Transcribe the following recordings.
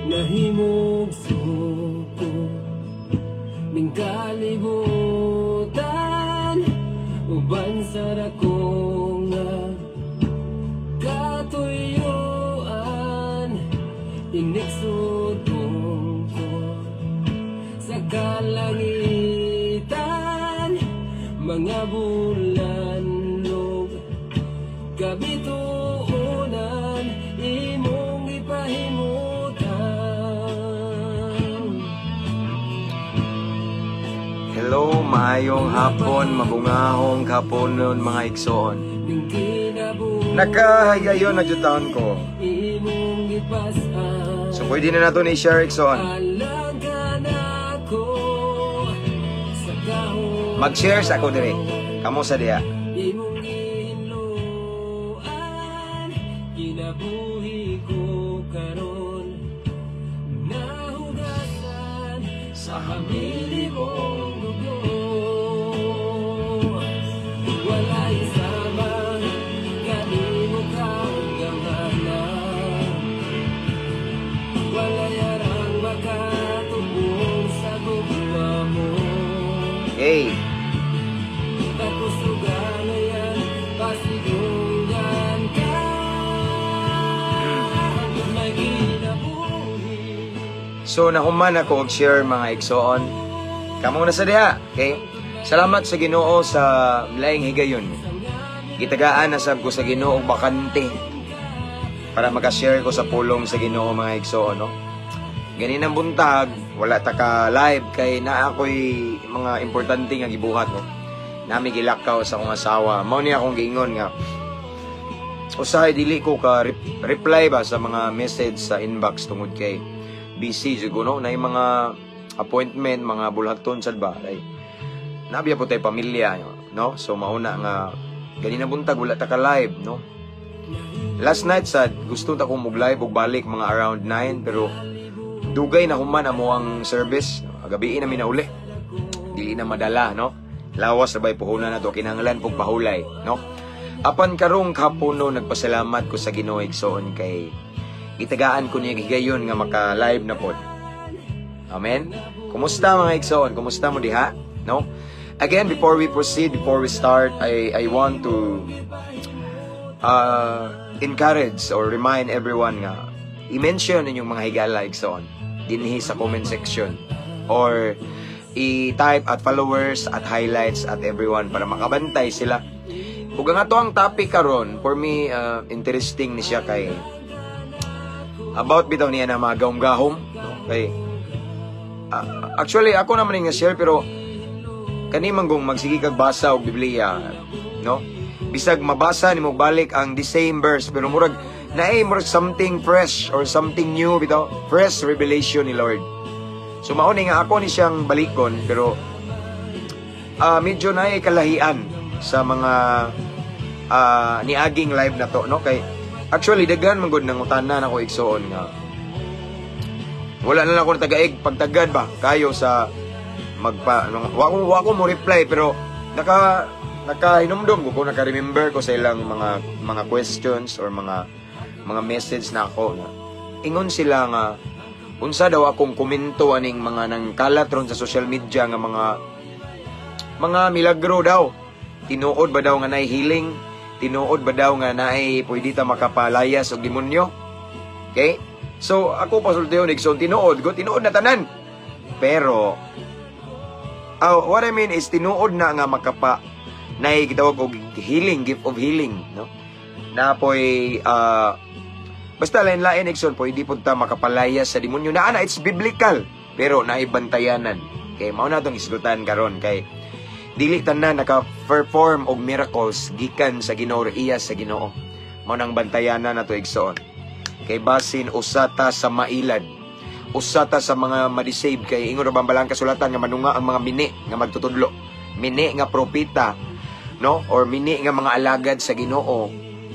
Nahimugso ko ning kalibutan uban sa dako nga katuyuan, inigsudong ko sa kalangitan mga bulan ug kabituonan imong gipahimutang. Hello, maayong hapon, mabungahong kaponon mga igsoon. Ning kinabuhi Nakahigayon na jud taon ko. imong gipas-an. So pwede na nato ni share, igsoon. Alang ka nako sa kahon. Mag-share sa ako dire. Kamo sa diha. Imong gihinloan, kinabuhi ko karon nahugasan sa hamili mong dugo. Walay sama kanimo kagamhanan, walay arang makatubong sa gugma mo. Hey, Kapusugan pasidunggan ka hanggang may kinabuhi. So nahuman ako og share, mga igsoon. Kamo na sa diha, okay? Salamat sa Ginoo sa laing higayon. Gitagaan na sab ko sa Ginoo og bakante para maka-share ko sa pulong sa Ginoo, mga igsoon, no? Ganinang buntag, wala ta ka live kay naa ko'y mga importante nga gibuhat, no? Nami gilakaw sa akong asawa. Mao ni akong giingon nga usahay dili ko ka reply ba sa mga message sa inbox tungod kay busy jud ko, no? Naay mga appointment, mga bulhaton sad ba kay nabiya po tay pamilya, no? So mauna nga ganina buntag wala ta ka live, no? Last night sad gusto ta kong mag-live og balik mga around 9, pero dugay na human amo ang service. Gabi na mi na uli. Dili na madala, no? Lawas na ba'y puhunan na to, kinahanglan pog pahulay, no? Apan karong kapuno, nagpasalamat ko sa Ginoo, igsoon, kay gitagaan ko niya higayon nga maka-live na pod. Amen. Kumusta, mga igsoon? Kumusta mo diha? No? Again, before we proceed, before we start, I want to encourage or remind everyone nga i-mention inyong mga higala, igsoon, dinhi sa comment section or i-type @followers, @highlights, @everyone para makabantay sila. Ug ang ato ang topic karon, for me, interesting ni siya kay about bitaw niya na mga gahom-gahom, no? Kay actually ako naman nga share, pero kani man kung magsige kag basa og Biblia, no? Bisag mabasa nimo balik ang the same verse, pero murag naay murag something fresh or something new bitaw, fresh revelation ni Lord. So mao ni nga ako ni siyang balikon, pero medyo naay kalahian sa mga niaging live na to, no? Kay actually daghan man gud nangutana nako, igsoon, nga wala na lang ako natagaig pagtagad ba kayo sa magpa ano, wa ko mo reply, pero nakahinumdom ko, naka-remember ko sa ilang mga questions or mga message na ako nga ingon sila nga unsa daw akong komento aning mga nang kalat ron sa social media nga mga milagro daw, tinuod ba daw nga naay healing, tinuod ba daw nga naay pwede ta makapalayas og demonyo? Okay, so ako pasultiyon, igsoon, tinuod ko, tinuod na tanan, pero what I mean is tinuod na nga makapa naay gitawag og healing, gift of healing, no? Napoy basta lain-lain, igsoon, pwede pud ta makapalayas sa demonyo. Naa na, it's biblical, pero naibantayanan. Kay mao na tong isgutan karon kay dili tanan naka-perform og miracles gikan sa Ginoo or iya sa Ginoo. Mao nang bantayanan nato, igsoon. Kay basin usa ta sa mailad. Usa ta sa mga madisave kay ingon ra bang balaang kasulatan nga manunga ang mga mini nga magtutudlo, mini nga propeta, no, or mini nga mga alagad sa Ginoo.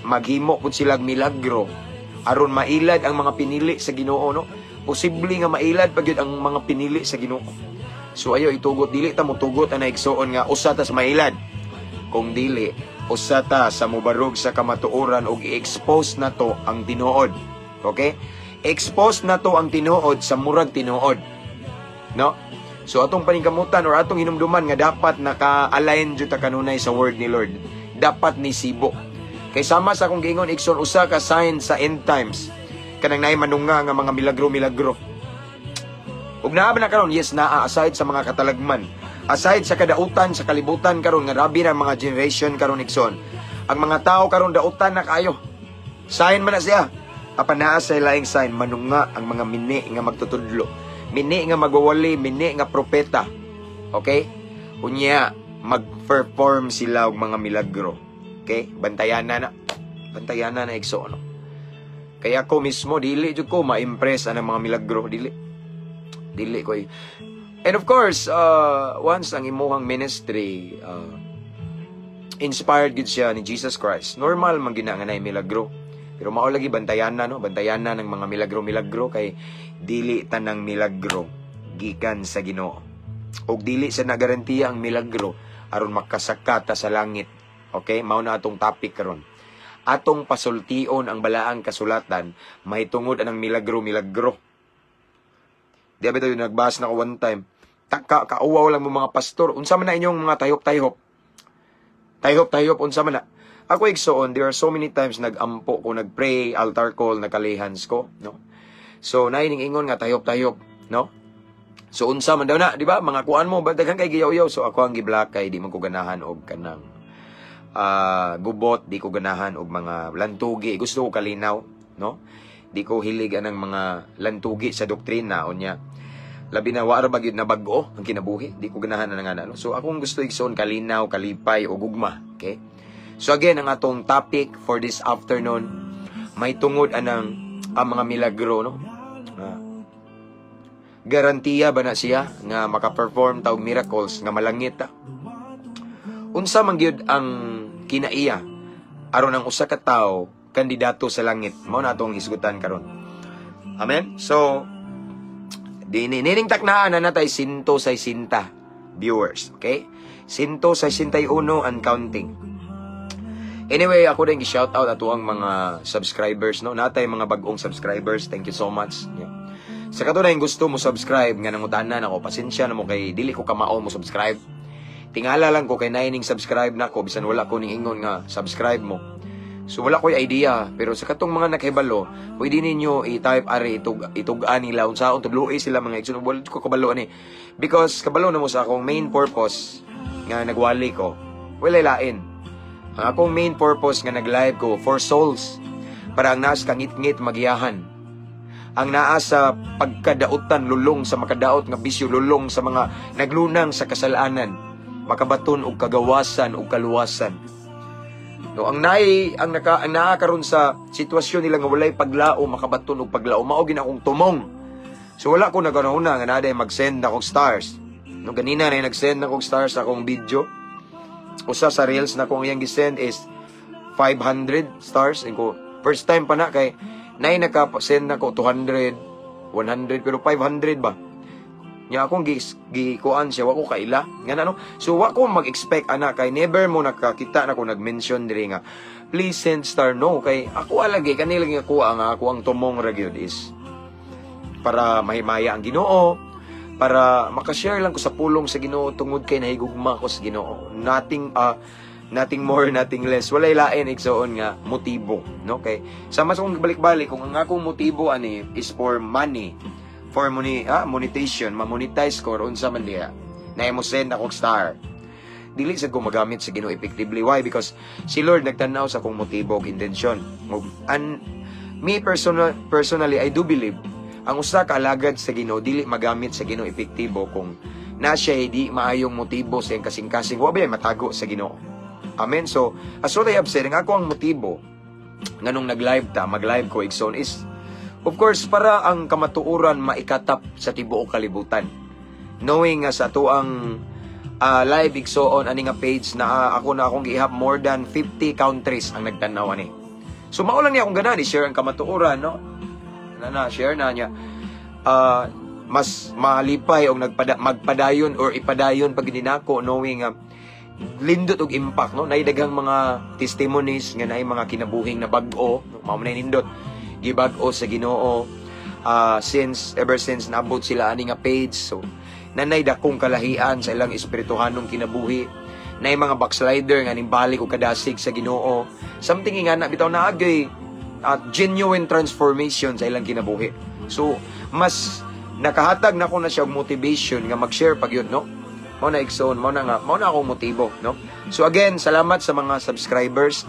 Maghimo pud sila milagro aron mailad ang mga pinili sa Ginoo, no? Posible nga mailad pa gyud ang mga pinili sa Ginoo. So ayo itugot, dili ta motugot ana, igsuon, nga usa ta sa mailad. Kung dili, usa ta sa mubarog sa kamatuoran ug i-expose na to ang tinuod. Okay? Expose na to ang tinuod sa murag tinuod, no? So atong paningkamutan or atong hinumduman nga dapat naka-align jud ta kanunay sa word ni Lord. Dapat ni sibo. Kay sama sa akong giingon, igsoon, usa ka sign sa end times kanang naay manunga nga mga milagro-milagro. Ug naa ba na karon? Yes, naa. Aside sa mga katalagman. Aside sa kadautan sa kalibutan karon nga rabi ng mga generation karon, igsoon. Ang mga tao karon dautan na kayo. Sign man na siya. Apan naa sa laing sign, manunga ang mga mini nga magtutudlo. Mini nga magwawali, mini nga propeta. Okay? Unya, mag-perform sila og mga milagro. Okay? Bantayan na na. Bantayan na na, igsoon, no? Kaya ako mismo, dili jud ko ma-impress anang mga milagro. Dili. Dili ko. And of course, once ang imuhang ministry, inspired gid siya ni Jesus Christ, normal man gina nga naay milagro. Pero mao lagi, bantayan na, no? Bantayan na ng mga milagro-milagro kay dili tanang milagro gikan sa Ginoo. Og dili sa nagarantiya ang milagro aron makasaka ta sa langit. Okay? Mao na atong topic karon. Atong pasultion ang balaang kasulatan mahitungod anang milagro-milagro. Di ba ito yung nagbasa na ko one time? Taka, kauwaw lang mo mga pastor. Unsa man na inyong mga tayop-tayop? Tayop-tayop, unsa man na? Ako, igsoon, there are so many times nag-ampo ko, nag-pray, altar call, naka-lay hands ko, no? So, naining ingon nga tayop-tayop, no? So, unsa man daw na, di ba? Mga kuan mo, ba daghan kay giyaw-yaw. So, ako ang gi-block kay di man ko ganahan og kanang gubot, di ko ganahan og mga lantugi. Gusto ko kalinaw, no? Di ko hilig anang mga lantugi sa doktrina unya. Labi na wa ra ba gyud na bag-o ang kinabuhi. Di ko ganahan na nga, no? So akong gusto, igsoon, kalinaw, kalipay o gugma, okay? So again, ang atong topic for this afternoon may tungod anang ang mga milagro, no? Garantiya ba na siya nga maka-perform ta og miracles nga malangit ta? Unsa man gyud ang kinaiya aron ang usa ka tawo kandidato sa langit? Mao na atong hisgutan karon. Amen. So dini nining taknaan na natay 160 viewers, okay? 161 and counting. Anyway, ako din gi-shout out ato ang mga subscribers, no? Natay mga bag-ong subscribers. Thank you so much. Yeah. Sa kato gusto mo subscribe nga nangutana nako, pasensya na mo kay dili ko kamao mo subscribe. Tingala lang ko kay naining subscribe nako bisan wala ko ning ingon nga subscribe mo. So wala ko'y idea, pero sa katong mga nakahibalo, pwede ninyo i-type ari itug-an nila unsaon tudloi sila, mga igsoon. Wala ko kabalo ani. Because kabalo na mo sa akong main purpose nga nagwali ko. Wala lain. Ang akong main purpose nga nag-live ko, for souls, para ang naas kangit-ngit magiyahan. Ang naa sa pagkadautan lulong sa makadaot nga bisyo, lulong sa mga naglunang sa kasalanan, makabaton og kagawasan og kaluwasan. No, ang naay ang naka ang naa karon sa sitwasyon nila nga walay paglao, makabaton og paglao. Mao gina akong tumong. So wala ko naganahuna nga naa mag-send akong stars. No, ganina na nag-send akong stars sa akong video. Usa sa reels na kong iyang gi-send is 500 stars. Ko first time pa na kay nay naka-send nako 200, 100, pero 500 ba? Nya akong gi gikuan siya, wa ko kaila. Nga na, no? So wa ko mag-expect ana kay never mo nakakita na ko nag-mention diri nga please send star, no, kay ako alagi kanila nga ako ang ako ang tumong ra gyud is para mahimaya ang Ginoo, para makashare lang ko sa pulong sa Ginoo tungod kay nahigugma ko sa Ginoo. Nothing more, nothing less. Walay lain, igsoon, nga motibo, no? Kay sama sa kong balik-balik, kung ang akong motibo ani is for money, for money, monetization, ma-monetize ko or unsa man diha. Na mo send akong star. Dili sa ko magamit sa Ginoo effectively. Why? Because si Lord nagtanaw sa akong motibo ug intensyon. And me personally, I do believe ang usa ka alagad sa Ginoo dili magamit sa Ginoo epektibo kung na siya di maayong motibo sa iyang kasing-kasing. Wa ba matago sa Ginoo? Amen. So, as what I have said, ang ako ang motibo nganong nag-live ta, mag-live ko, igsoon, is Of course, para ang kamatuoran maikatap sa tibuok kalibutan. Knowing nga sa atuang live, igsoon, ani nga page na ako na akong gihap, more than 50 countries ang nagtanaw ani. So mao lang niya akong ganahan i-share ang kamatuoran, no? Na na share na niya. Mas malipay og magpadayon or ipadayon pag nako knowing nga lindot og impact, no? Nay daghang mga testimonies nga naay mga kinabuhing na bag-o, no? Mao man nindot gibag-o sa Ginoo since ever since naabot sila ani nga page. So nanay dakong kalahian sa ilang espirituhanong kinabuhi, nay mga backslider nga ning balik og kadasig sa Ginoo, something nga na bitaw naagay at genuine transformation sa ilang kinabuhi. So mas nakahatag nako na siya og motivation nga mag-share pag yun, no? Mao na, igsoon, mao na nga mao na akong motibo, no? So again, salamat sa mga subscribers,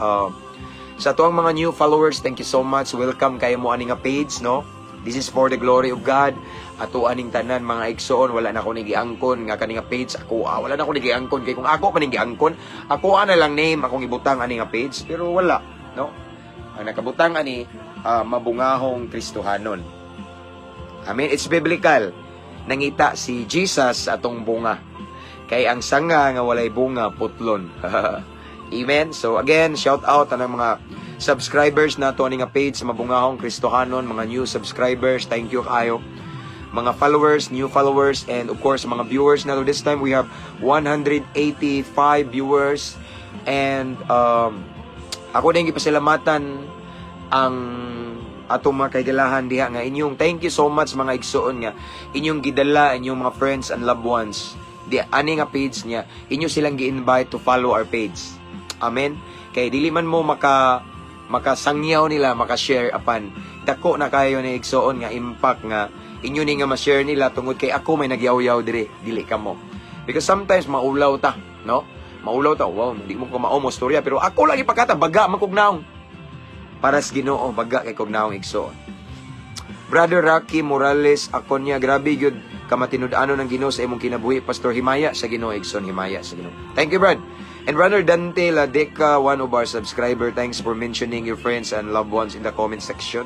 sa atuang mga new followers, thank you so much. Welcome kayo mo ani nga page, no? This is for the glory of God. Ato aning tanan, mga igsoon, wala na ko ni giangkon nga kani nga page ako. Ah, wala na ko ni giangkon kay kung ako man ning giangkon, ako ana lang name akong ibutang ani nga page, pero wala, no? Ang nakabutang ani Mabungahong Kristohanon. Amen. It's biblical. Nangita si Jesus atong bunga. Kay ang sanga nga walay bunga, putlon. Amen. So again, shout out anang mga subscribers nato ani nga page sa Mabungahong Kristohanon, mga new subscribers, thank you kayo. Mga followers, new followers, and of course, mga viewers na. This time we have 185 viewers and ako din gipasalamatan ang atong mga kaigalahan diha nga inyong, thank you so much, mga igsoon, nga inyong gidala inyong mga friends and loved ones di ani nga page niya, inyo silang gi-invite to follow our page. Amen. Kay dili man mo makasangyaw nila, maka-share, apan dako na kayo ni, igsoon, nga impact nga inyo ni nga ma-share nila tungod kay ako may nagyaw-yaw dire, dili kamo. Because sometimes maulaw ta, no? Maulaw ta, wow, di mo ko mao mo storya, pero ako lang ipakata baga man kog naong. Para sa Ginoo, baga kay kog naong, igsoon. Brother Rocky Morales Aconya, grabe gyud kamatinud-anon ng Ginoo sa imong kinabuhi, Pastor. Himaya sa Ginoo, igsoon, himaya sa Ginoo. Thank you, Brad. And Brother Dante Ladeca, one of our subscriber, thanks for mentioning your friends and loved ones in the comment section.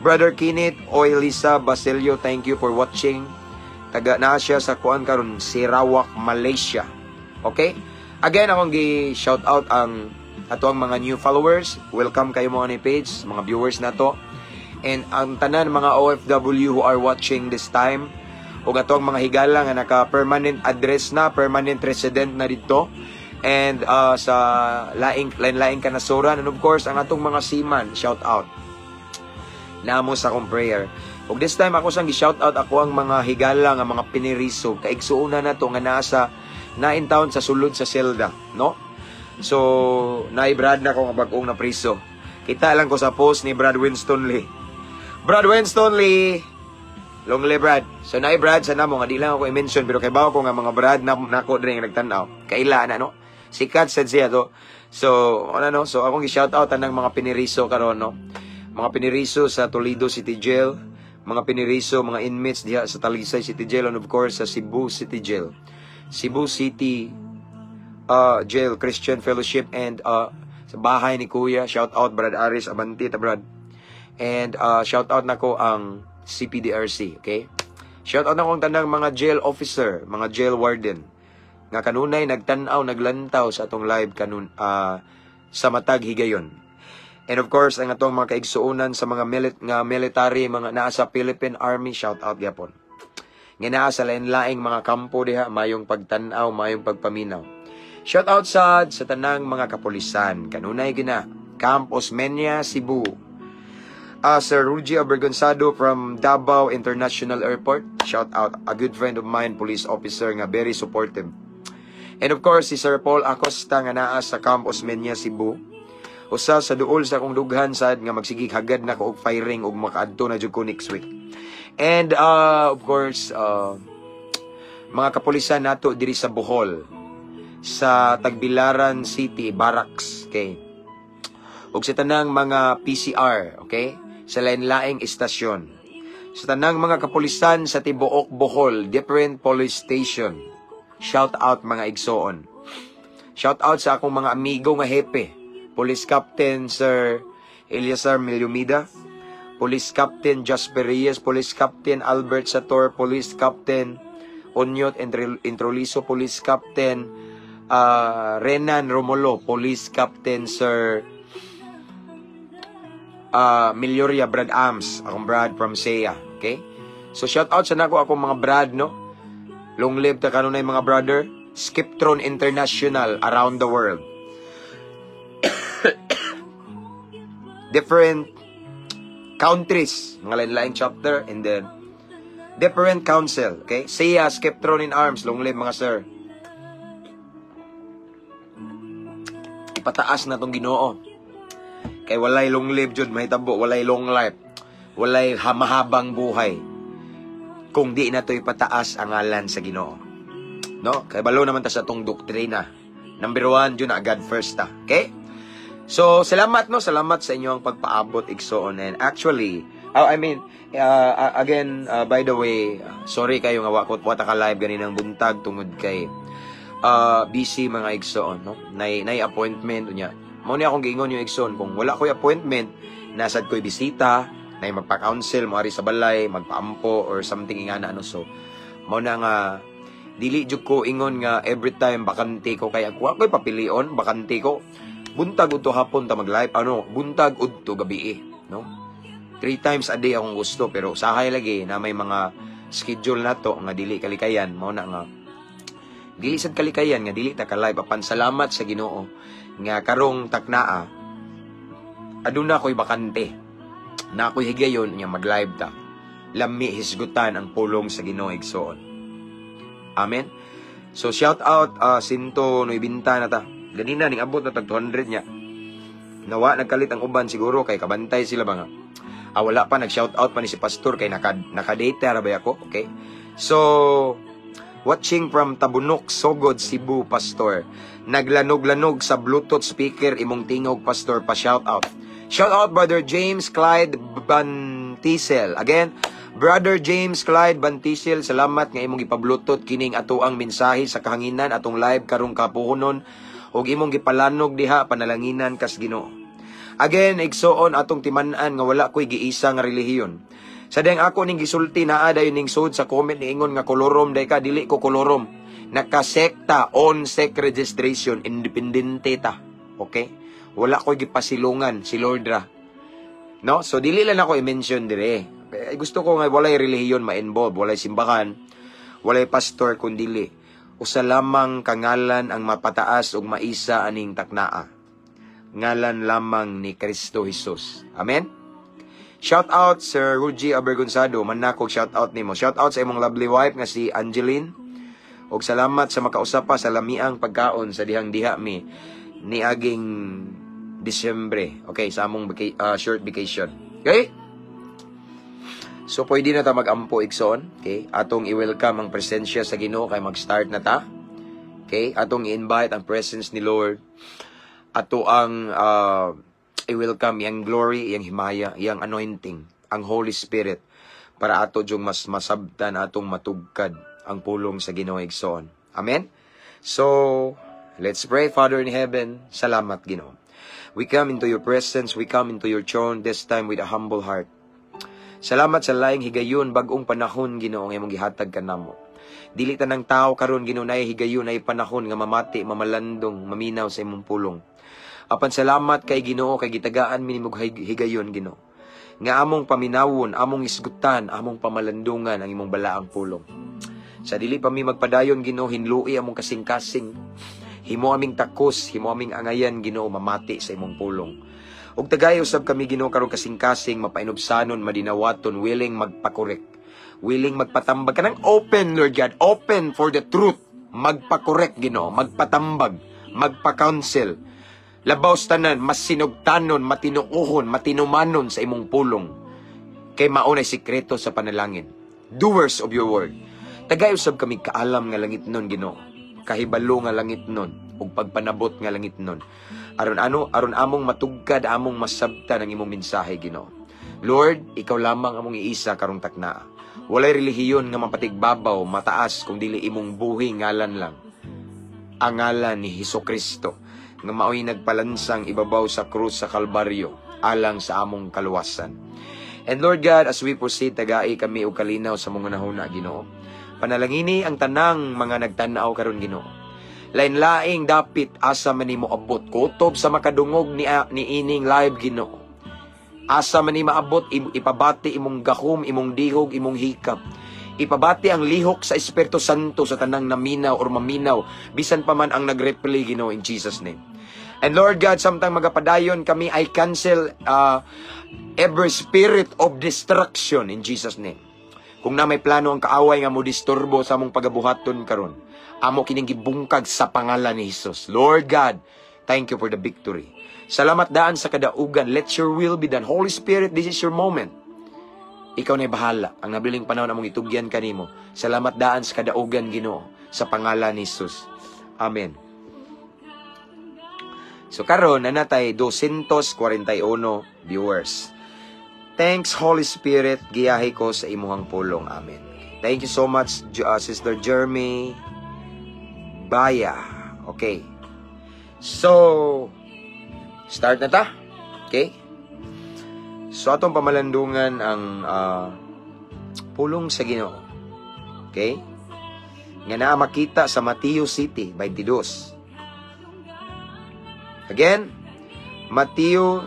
Brother Kenneth Oelisa Basilio, thank you for watching. Taga na siya sa kuan karon, Sarawak, Malaysia. Okay? Again, akong gi-shout out ang ato ang mga new followers. Welcome kayo mga ni page, mga viewers nato. And ang tanan mga OFW who are watching this time, ug ato ang mga higala nga naka permanent address na, permanent resident na dito and sa laing lain-laing kanasuran, and of course ang atong mga seaman, shout out namo sa akong prayer. Ug this time ako sang gi-shout out ako ang mga higala nga mga piniriso, kaigsuonan nato nga nasa na in town sa sulod sa selda, no? So, naay Brad na ko nga bag-ong na priso. Kita lang ko sa post ni Brad Winston Lee. Brad Winston Lee! Long live, Brad. So naay Brad sa namo nga di lang ako i-mention pero kay bawo ko nga mga Brad na nako diri nga nagtan-aw. Kaila na, no? Sikat sad siya to. So, ano, no? So akong gi-shout out tanang mga piniriso karon, no? Mga piniriso sa Toledo City Jail, mga piniriso, mga inmates diha sa Talisay City Jail, and of course sa Cebu City Jail. Cebu City Jail Christian Fellowship and sa bahay ni Kuya, shout out Brad Aris Abanti ta, Brad. And shout out nako ang CPDRC, okay? Shout out nako ang tanang mga jail officer, mga jail warden nga kanunay nagtan-aw, naglantaw sa atong live kanun sa matag higayon. And of course, ang atong mga kaigsuonan sa mga nga military, mga naa sa Philippine Army, shout out gyapon. Nga naa sa lain-laing mga kampo diha, mayong pagtan-aw, mayong pagpaminaw. Shout out sad sa tanang mga kapulisan, kanunay gina, Camp Osmeña, Cebu. Sir Ruji Abergonzado from Davao International Airport. Shout out, a good friend of mine, police officer nga very supportive. And of course, si Sir Paul Acosta nga naa sa Camp Osmeña, Cebu. Usa sa duol sa akong dughan sad nga magsigig hagad na ko og firing ug makaadto na jud ko next week. And of course, mga kapulisan nato diri sa Bohol, sa Tagbilaran City Barracks, okay? Ug sa tanang mga PCR, okay? Sa lain-laing istasyon. Sa tanang mga kapulisan sa tibuok Bohol, different police station. Shout out, mga igsoon. Shout out sa akong mga amigo nga hepe. Police Captain Sir Eliasar Miliumida, Police Police Captain Jasper Reyes, Police Captain Albert Sator, Police Captain Onyot Introliso, Police Captain Renan Romulo, Police Captain Sir Milioria Brad Ams, akong Brad from SEA. Okay? So shout out sa nako akong mga Brad, no? Long live ta kanunay, mga brother. Skiptron International around the world. Different countries, mga lain-lain chapter, and then different council, okay? SEA, Skiptron in Arms, long live, mga sir. Ipataas na tong Ginoo. Kay walay long live jud mahitabo, walay long life. Walay mahabang buhay kung di na to ipataas ang ngalan sa Ginoo. No? Kay balo naman ta sa atong doktrina. Number one, jud na God first ta. Okay? So, salamat, no, salamat sa inyong pagpaabot, igsoon. And actually, oh, I mean, again, by the way, sorry kayo nga wa ko wa ta ka live ganinang buntag tungod kay busy, mga igsoon, no? Nay appointment unya. Mao ni akong giingon yung igsoon, kung wala ko'y appointment, nasad ko'y bisita, nay magpa-counsel mo ari sa balay, magpaampo or something ingana, ano. So mao na nga dili jud ko ingon nga every time bakante ko, kay ako ako'y papilion, bakante ko buntag udto hapon ta mag-live, ano, buntag udto gabi, no? Three times a day akong gusto, pero usahay lagi na may mga schedule nato nga dili kalikayan. Mao na nga dili sad kalikayan nga dili ta ka live, apan salamat sa Ginoo nga karong taknaa aduna ko'y bakante na ako'y higayon nga mag-live ta, lami hisgutan ang pulong sa Ginoo, igsoon. Amen. So shout out, 190 na ta ganina, ning abot na tag 200 nya. Nawa nagkalit ang uban, siguro kay kabantay sila ba nga wala pa nag-shout out pa ni si pastor kay naka-data ra ba ako. Okay, so watching from Tabunok, Sogod, Cebu, Pastor. Naglanog-lanog sa Bluetooth speaker imong tingog, Pastor, pa shout out. Shout out Brother James Clyde Bantisel. Again, Brother James Clyde Bantisel, salamat nga imong gipa-Bluetooth kining atoang mensahe sa kahanginan, atong live karong kapuhonon, ug imong gipalanog diha, panalanginan kas Ginoo. Again, igsoon, atong timan-an nga wala ko'y giisa nga relihiyon. Sa dayang ako ning gisulti, naa dayon ning sud sa comment ni ingon nga kolorom day ka, dili ko kolorom. Nakasekta on sec registration, independente ta. Okay? Wala ko'y gipasilungan si Lord ra. No? So dili lang ako i-mention dire. Eh, gusto ko nga walay relihiyon ma-involve, walay simbahan, walay pastor kundili usa lamang kangalan ang mapataas ug maisa aning taknaa. Ngalan lamang ni Kristo Jesus. Amen? Shout out Sir Ruji Abergonzado, manakog shout out nimo. Shout out sa imong lovely wife nga si Angeline. Og salamat sa makausap pa sa lamiang pagkaon sa dihang diha mi niaging Disyembre. Okay, sa among short vacation. Okay? So pwede na ta mag-ampo, igsoon. Okay? Atong i-welcome ang presensya sa Ginoo kay mag-start na ta. Okay? Atong i-invite ang presence ni Lord. Ato ang i-welcome iyang glory, iyang himaya, iyang anointing, ang Holy Spirit para ato jung mas masabtan, atong matugkad ang pulong sa Ginoo, igsoon. Amen. So, let's pray. Father in heaven, salamat, Ginoo. We come into your presence, we come into your throne this time with a humble heart. Salamat sa laing higayon, bag-ong panahon, Ginoo, nga imong gihatag kanamo. Dili tanang tao karon, Ginoo, nay higayon, nay panahon nga mamati, mamalandong, maminaw sa imong pulong. Apan salamat kay Ginoo kay gitagaan mi nimog higayon, Ginoo, nga among paminawon, among isgutan, among pamalandungan ang imong balaang pulong. Sa dili pa mi magpadayon, Ginoo, hinlui among kasing-kasing. Himo aming takos, himo aming angayan, Ginoo, mamati sa imong pulong. Ug tagay usab kami, Ginoo, karong kasing-kasing, mapainubsanon, madinawaton, willing magpakorek, willing magpatambag. Kanang open, Lord God, open for the truth. Magpakorek, Ginoo, magpatambag, magpa-counsel. Labaw sa tanan, mas sinugtanon, matinuohon, matinumanon sa imong pulong. Kay mao nay sikreto sa panalangin. Doers of your word. Tagay usab kami kaalam nga langit nun, Ginoo. Kahibalo nga langit nun, ug pagpanabot nga langit nun. Aron ano, aron among matugkad, among masabtan ang imong mensahe, Ginoo. Lord, ikaw lamang among iisa karong taknaa. Walay relihiyon nga mapatigbabaw, mataas kung dili imong buhi ngalan lang. Ang ngalan ni Hesus Kristo nga maoy nagpalansang ibabaw sa krus sa Kalbaryo alang sa among kaluwasan. And Lord God, as we proceed, tagai kami og kalinaw sa mga hunahuna, Ginoo. Panalangini ang tanang mga nagtanaw karon, Ginoo. Lain-laing dapit asa man nimo abot kutob sa makadungog ni ining live, Ginoo. Asa man ni maabot, ipabati imong gahom, imong dihog, imong hikap. Ipabati ang lihok sa Espiritu Santo sa tanang naminaw or maminaw, bisan pa man ang nag-replay, Ginoo, in Jesus' name. And Lord God, samtang magapadayon kami, I cancel every spirit of destruction in Jesus' name. Kung na may plano ang kaaway nga mo disturbo sa among pagabuhaton karon, amo kining gibungkag sa pangalan ni Jesus. Lord God, thank you for the victory. Salamat daan sa kadaugan. Let your will be done. Holy Spirit, this is your moment. Ikaw na bahala. Ang nabiling panahon among itugyan kanimo. Salamat daan sa kadaugan, Ginoo, sa pangalan ni Jesus. Amen. So karon naa na tay 241 viewers. Thanks, Holy Spirit, giyahe ko sa imuhang pulong. Amen. Thank you so much, Sister Jeremy Baya. Okay. So, start na ta. Okay? So, atong pamalandungan ang pulong sa Ginoo. Okay? Nga naa makita sa Mateo 7:22. Again, Mateo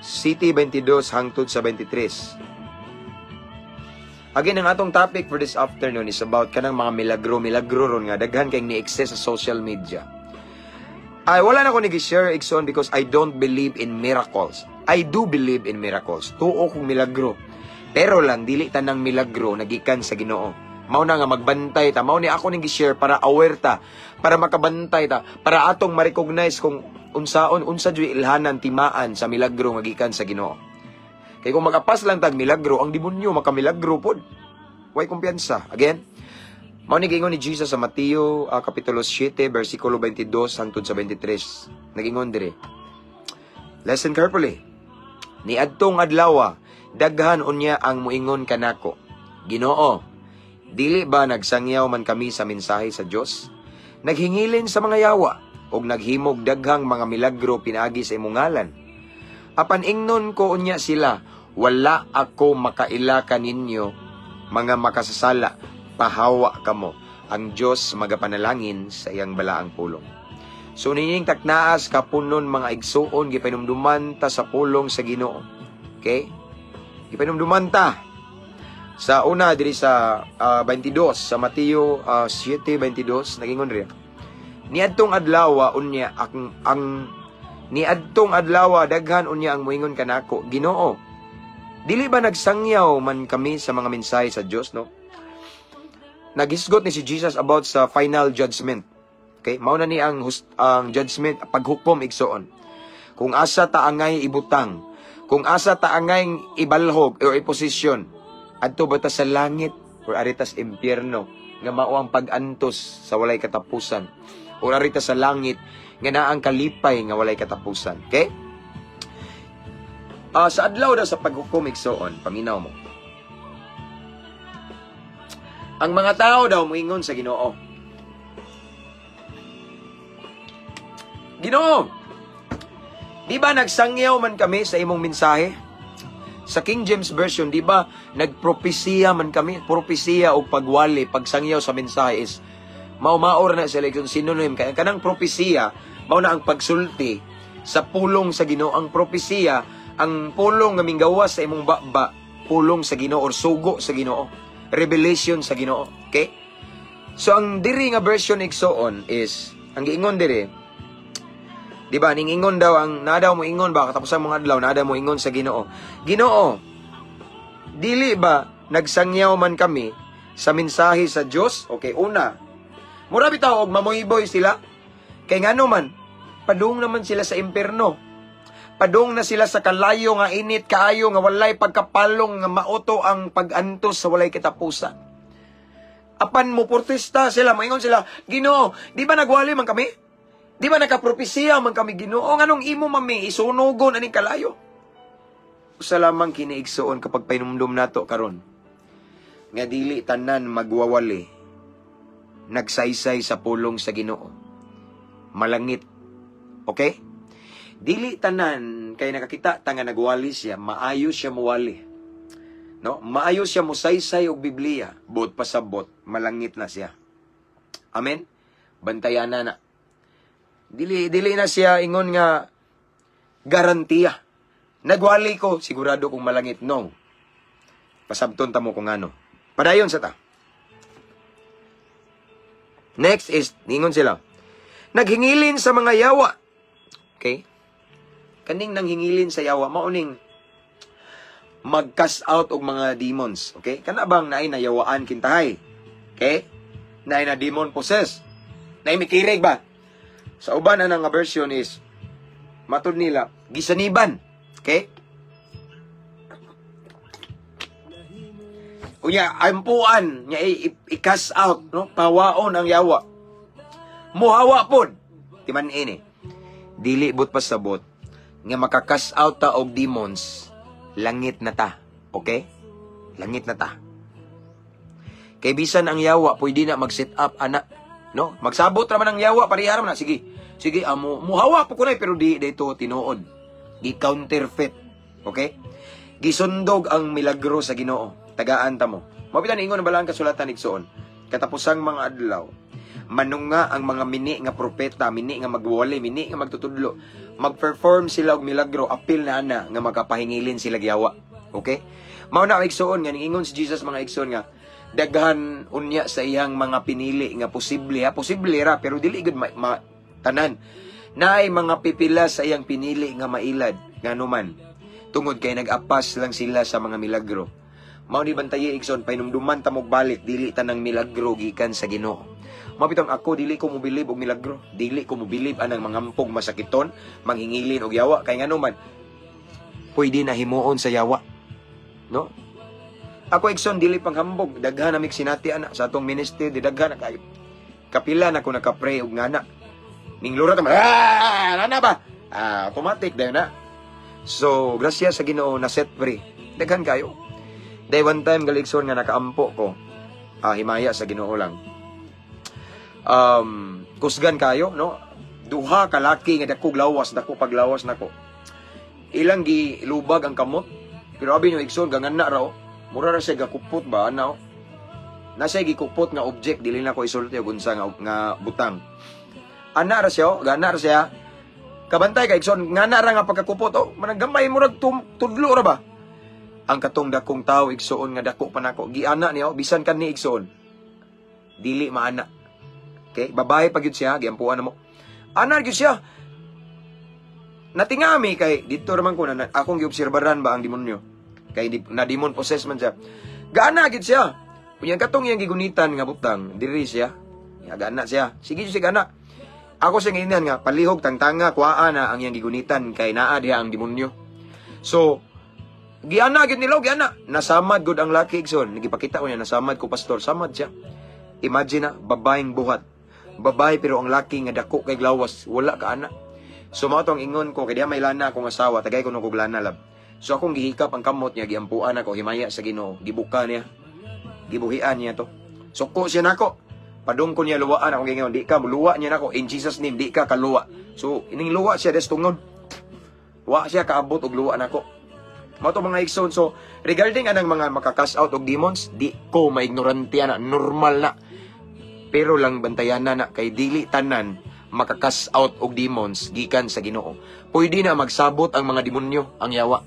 7:22 hangtod sa 23. Again, ang atong topic for this afternoon is about kanang mga milagro-milagro ron nga daghan kay ni-access sa social media. Ay, wala na ko nag-share, igsoon, because I don't believe in miracles. I do believe in miracles. Tuo kong milagro. Pero lang, dili tanang milagro nagikan sa Ginoo. Mao na nga magbantay ta. Mao ni ako ning gi-share para aware ta, para makabantay ta, para atong ma-recognize kung unsaon unsa juy ilhanan timaan sa milagro nga gikan sa Ginoo. Kay kung magapas lang tag milagro, ang demonyo makamilagro pod. Way kumpiyansa. Again, mao ni giingon ni Jesus sa Mateo kapitulo 7 bersikulo 22 hangtod sa 23. Nagingon dire. Listen carefully. "Niadtong adlawa, daghan unya ang muingon kanako, 'Ginoo, dili ba nagsangyaw man kami sa mensahe sa Dios? Naghingilin sa mga yawa ug naghimog daghang mga milagro pinaagi sa imong ngalan?' Apan ingnon ko unya sila, 'Wala ako makaila kaninyo, mga makasasala, pahawa kamo.'" Ang Dios magapanalangin sa iyang balaang pulong. So nining taknaas kapunon, mga igsuon, gipanumduman ta sa pulong sa Ginoo. Okay? Gipanumduman ta. Sa una diri sa 22 sa Mateo 7:22, nagingon rin. "Niadtong adlaw unya ang niadtong adlaw daghan unya ang moingon kanako, 'Ginoo, dili ba nagsangyaw man kami sa mga mensahe sa Dios?'" No? Naghisgot ni si Jesus about sa final judgment. Okay, mao na ni ang judgment, paghukom, igsoon. Kung asa ta angay ibutang, kung asa ta angay ibalhog or iposisyon, adto ba ta sa langit or ari ta sa impyerno nga mao ang pag-antos sa walay katapusan, or ari ta sa langit nga naa ang kalipay nga walay katapusan? Okay? Sa adlaw daw sa paghukom, igsoon, paminaw mo. Ang mga tao daw moingon sa Ginoo, "Ginoo, di ba nagsangyaw man kami sa imong mensahe?" Sa King James Version, "Di ba nagpropesiya man kami?" Propesiya o pagwali, pagsangyaw sa mensahe is mao-maor na sila yung synonym. Kaya kanang propesiya, mao na ang pagsulti sa pulong sa Ginoo. Ang propesiya, ang pulong nga minggawas sa imong baba, pulong sa Ginoo or sugo sa Ginoo. Revelation sa Ginoo. Okay? So ang diri nga version, igsoon, is ang giingon diri, di ba, ning ingon daw ang nadaw mo ingon ba katapos ang mga adlaw, nadaw mo ingon sa Ginoo, "Ginoo, dili ba nagsangyaw man kami sa mensahe sa Dios?" Okay, una. Mura bitaw og mamuyboy sila. Kay ngano man, padung naman sila sa impierno. Padung na sila sa kalayo nga init kaayo nga walay pagkapalong, nga mauto ang pag-antos sa walay katapusan. Apan mo protesta sila, moingon sila, "Ginoo, di ba nagwali man kami? Di ba nakapropesiya man kami, Ginoo? Nganong imo mami isunogon aning kalayo?" Usa lamang kini, igsoon, kapag painumdum nato karon nga dili tanan magwawali nagsaysay sa pulong sa Ginoo malangit. Okay? Dili tanan kay nakakita ta nga nagwali siya, maayo siya muwali. No? Maayo siya musaysay og Biblia, buot pasabot, malangit na siya. Amen? Bantayan na na. Dili dili na siya ingon nga garantiya. Nagwali ko, sigurado kong malangit. No. Pasabton ta mo kung ano. Padayon sa ta. Next is, ningon sila, naghingilin sa mga yawa. Okay? Kaning nanghingilin sa yawa, mauning mag-cast out og mga demons. Okay? Kana bang naay nayawaan kintahay? Okay? Naay na demon possess. Naay mikirig ba? Sa uban ana nga version is matud nila gisaniban. Okay? Unya ampuan nya i-cast out, no? Pawaon ang yawa. Muhawa pod. Timan ini. Dili but pasabot nga maka-cast out ta og demons, langit na ta. Okay? Langit na ta. Kay bisan ang yawa pwede na mag-set up ana, no? Magsabot ra man ang yawa, pareha ra man na. Sige. Sige, amo muhawa po kunay, pero di dito tinuod. Gi counterfeit. Okay? Gisundog ang milagro sa Ginoo. Tagaan ta mo. Mao bitan ingon ang balaan kasulatan, igsoon. Katapusang mga adlaw, manunga ang mga mini nga propeta, mini nga magwali, mini nga magtutudlo. Mag-perform sila og milagro, apil na ana nga makapahingilin sila giyawa. Okay? Mao na igsoon nga ningingon si Jesus, mga igsoon, nga daghan unya sa iyang mga pinili nga posible ha, posible ra pero dili gud tanan. Naay mga pipila sa iyang pinili nga mailad nganuman tungod kay nag-apas lang sila sa mga milagro. Mao ni bantaye, igsoon, pahinumduman ta mo balik, dili tanang milagro gikan sa Ginoo. Mao bitong ako dili ko mobilib og milagro, dili ko mobilib anang mangampog masakiton, manghingilin og yawa kay nganuman pwede na himuon sa yawa. No? Ako, igsoon, dili panghambog, daghan na sinati ana sa atong ministry, di daghan na kayo. Kapila na ko naka-pray og ngana. Ninglura ta, ah, nana ba? Ah, automatic dayon na. So, grasya sa Ginoo na set free. Daghan kayo. Day one time galigson nga nakaampo ko. Ah, himaya sa Ginoo lang. Kusgan kayo, no? Duha ka laki nga dakog lawas, dako paglawas nako. Ilang gilubag ang kamot. Pero abi nyo, igsoon, gangan na raw. Mura ra siya gakupot ba ana? Na siya gikupot nga object, dili na ko isulti og unsa nga butang. Ana ra siya, oh, gana ra siya. Kabantay ka, igsoon, ngana ra nga pagkakupot, oh, manang gamay murag tudlo ra ba? Ang katong dakong tao, igsoon, nga dako pa nako, giana niya, oh, bisan kani, igsoon. Dili maana. Okay, babae pa gyud siya, giampuan na mo. Ana gyud siya. Natingami kay didto ra man ko na akong giobserbaran ba ang demonyo. Kay di, na demon possess man siya. Gaana gyud siya. Unya katong iyang gigunitan nga butang, diri siya. Ya gaana siya. Sige siya gana. Ako sa nginihan nga palihog tangtanga kuaa na ang iyang gigunitan kay naa diha ang demonyo. So giana gyud nila, giana. Nasamad gud ang laki, igsoon. Gipakita ko niya, nasamad ko, pastor, samad siya. Imagine na babaeng buhat. Babae pero ang laki nga dako kay glawas, wala ka ana. So mao tong ingon ko kay diha may lana akong asawa, tagay ko nung lana lab. So akong gihikap ang kamot niya, giampuan ako, himaya sa Ginoo, gibuka niya. Gibuhian niya to. Suko siya nako. Padung ko niya luwaan akong gingon, di ka muluwa niya nako in Jesus name, di ka kaluwa. So ining luwa siya des tungod. Wa siya kaabot og luwa nako. Mao to mga igsoon. So regarding anang mga maka-cast out og demons, di ko maignorante ana, normal na. Pero lang bantayan na na kay dili tanan maka-cast out og demons gikan sa Ginoo. Pwede na magsabot ang mga demonyo, ang yawa.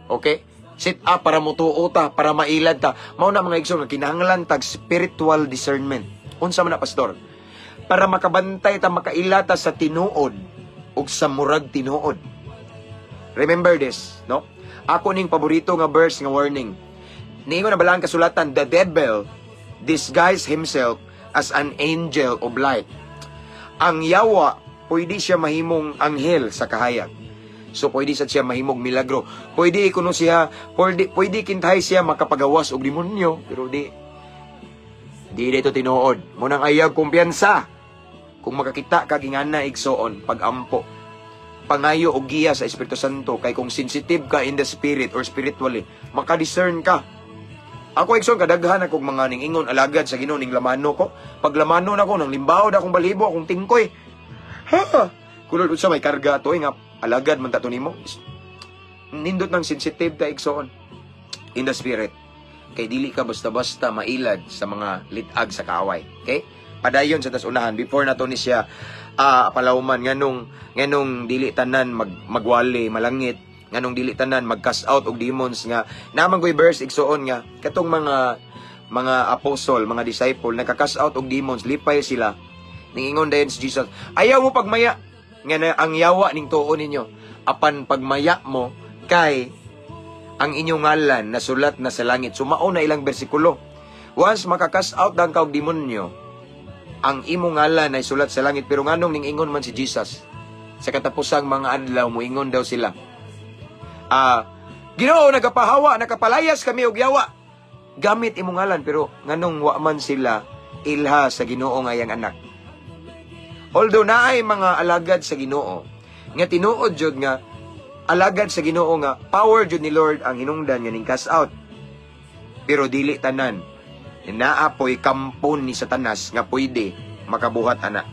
Okay? Set up para mutuo ta, para mailad ta. Mao na mga igsoon nga kinahanglan tag spiritual discernment. Unsa man na, pastor? Para makabantay ta, makaila ta sa tinuod ug sa murag tinuod. Remember this, no? Ako ning paborito nga verse nga warning. Niingon na balaan kasulatan, the devil disguise himself as an angel of light. Ang yawa, pwede siya mahimong anghel sa kahayag. So pwede sa siya mahimong milagro. Pwede kuno siya, pwede kintahay siya makapagawas og demonyo, pero di dito tinuod. Munang ayaw kumpiyansa. Kung makakita ka gingana, igsoon, pagampo. Pangayo og giya sa Espiritu Santo kay kung sensitive ka in the spirit or spiritually, makadiscern ka. Ako, igsoon, kadaghan akong mga ningingon alagad sa Ginoo ning lamano ko. Pag lamano na ko nang limbaw na akong balibo, akong tingkoy. Ha! Kulod unsa may karga to eh, nga alagad man ta to nimo. Nindot ng sensitive ta, igsoon, in the spirit. Kay dili ka basta-basta mailad sa mga litag sa kaaway. Okay? Padayon sa tas unahan before nato ni siya palawman nganong dili tanan magwali malangit, nganong dili tanan mag-cast out og demons, nga naman koy verse, igsuon, nga katong mga apostle, mga disciple nagka-cast out og demons, lipay sila. Ningingon dayon si Jesus, "Ayaw mo pagmaya nga na, ang yawa ning tuo ninyo, apan pagmaya mo kay ang inyong ngalan nasulat na sa langit." So mao na ilang bersikulo. Once maka-cast out dang ka og demonyo, ang imong ngalan ay sulat sa langit. Pero nganong ning ingon man si Jesus sa katapusang mga adlaw, muingon daw sila, "Ginoo, nagapahawa, nakapalayas kami og yawa gamit imong ngalan," pero nganong wa man sila ilha sa Ginoo nga iyang anak? Although naay mga alagad sa Ginoo nga tinuod jud nga alagad sa Ginoo, nga power jud ni Lord ang hinungdan nga ning cast out, pero dili tanan. Naa poy kampon ni Satanas nga pwede makabuhat ana.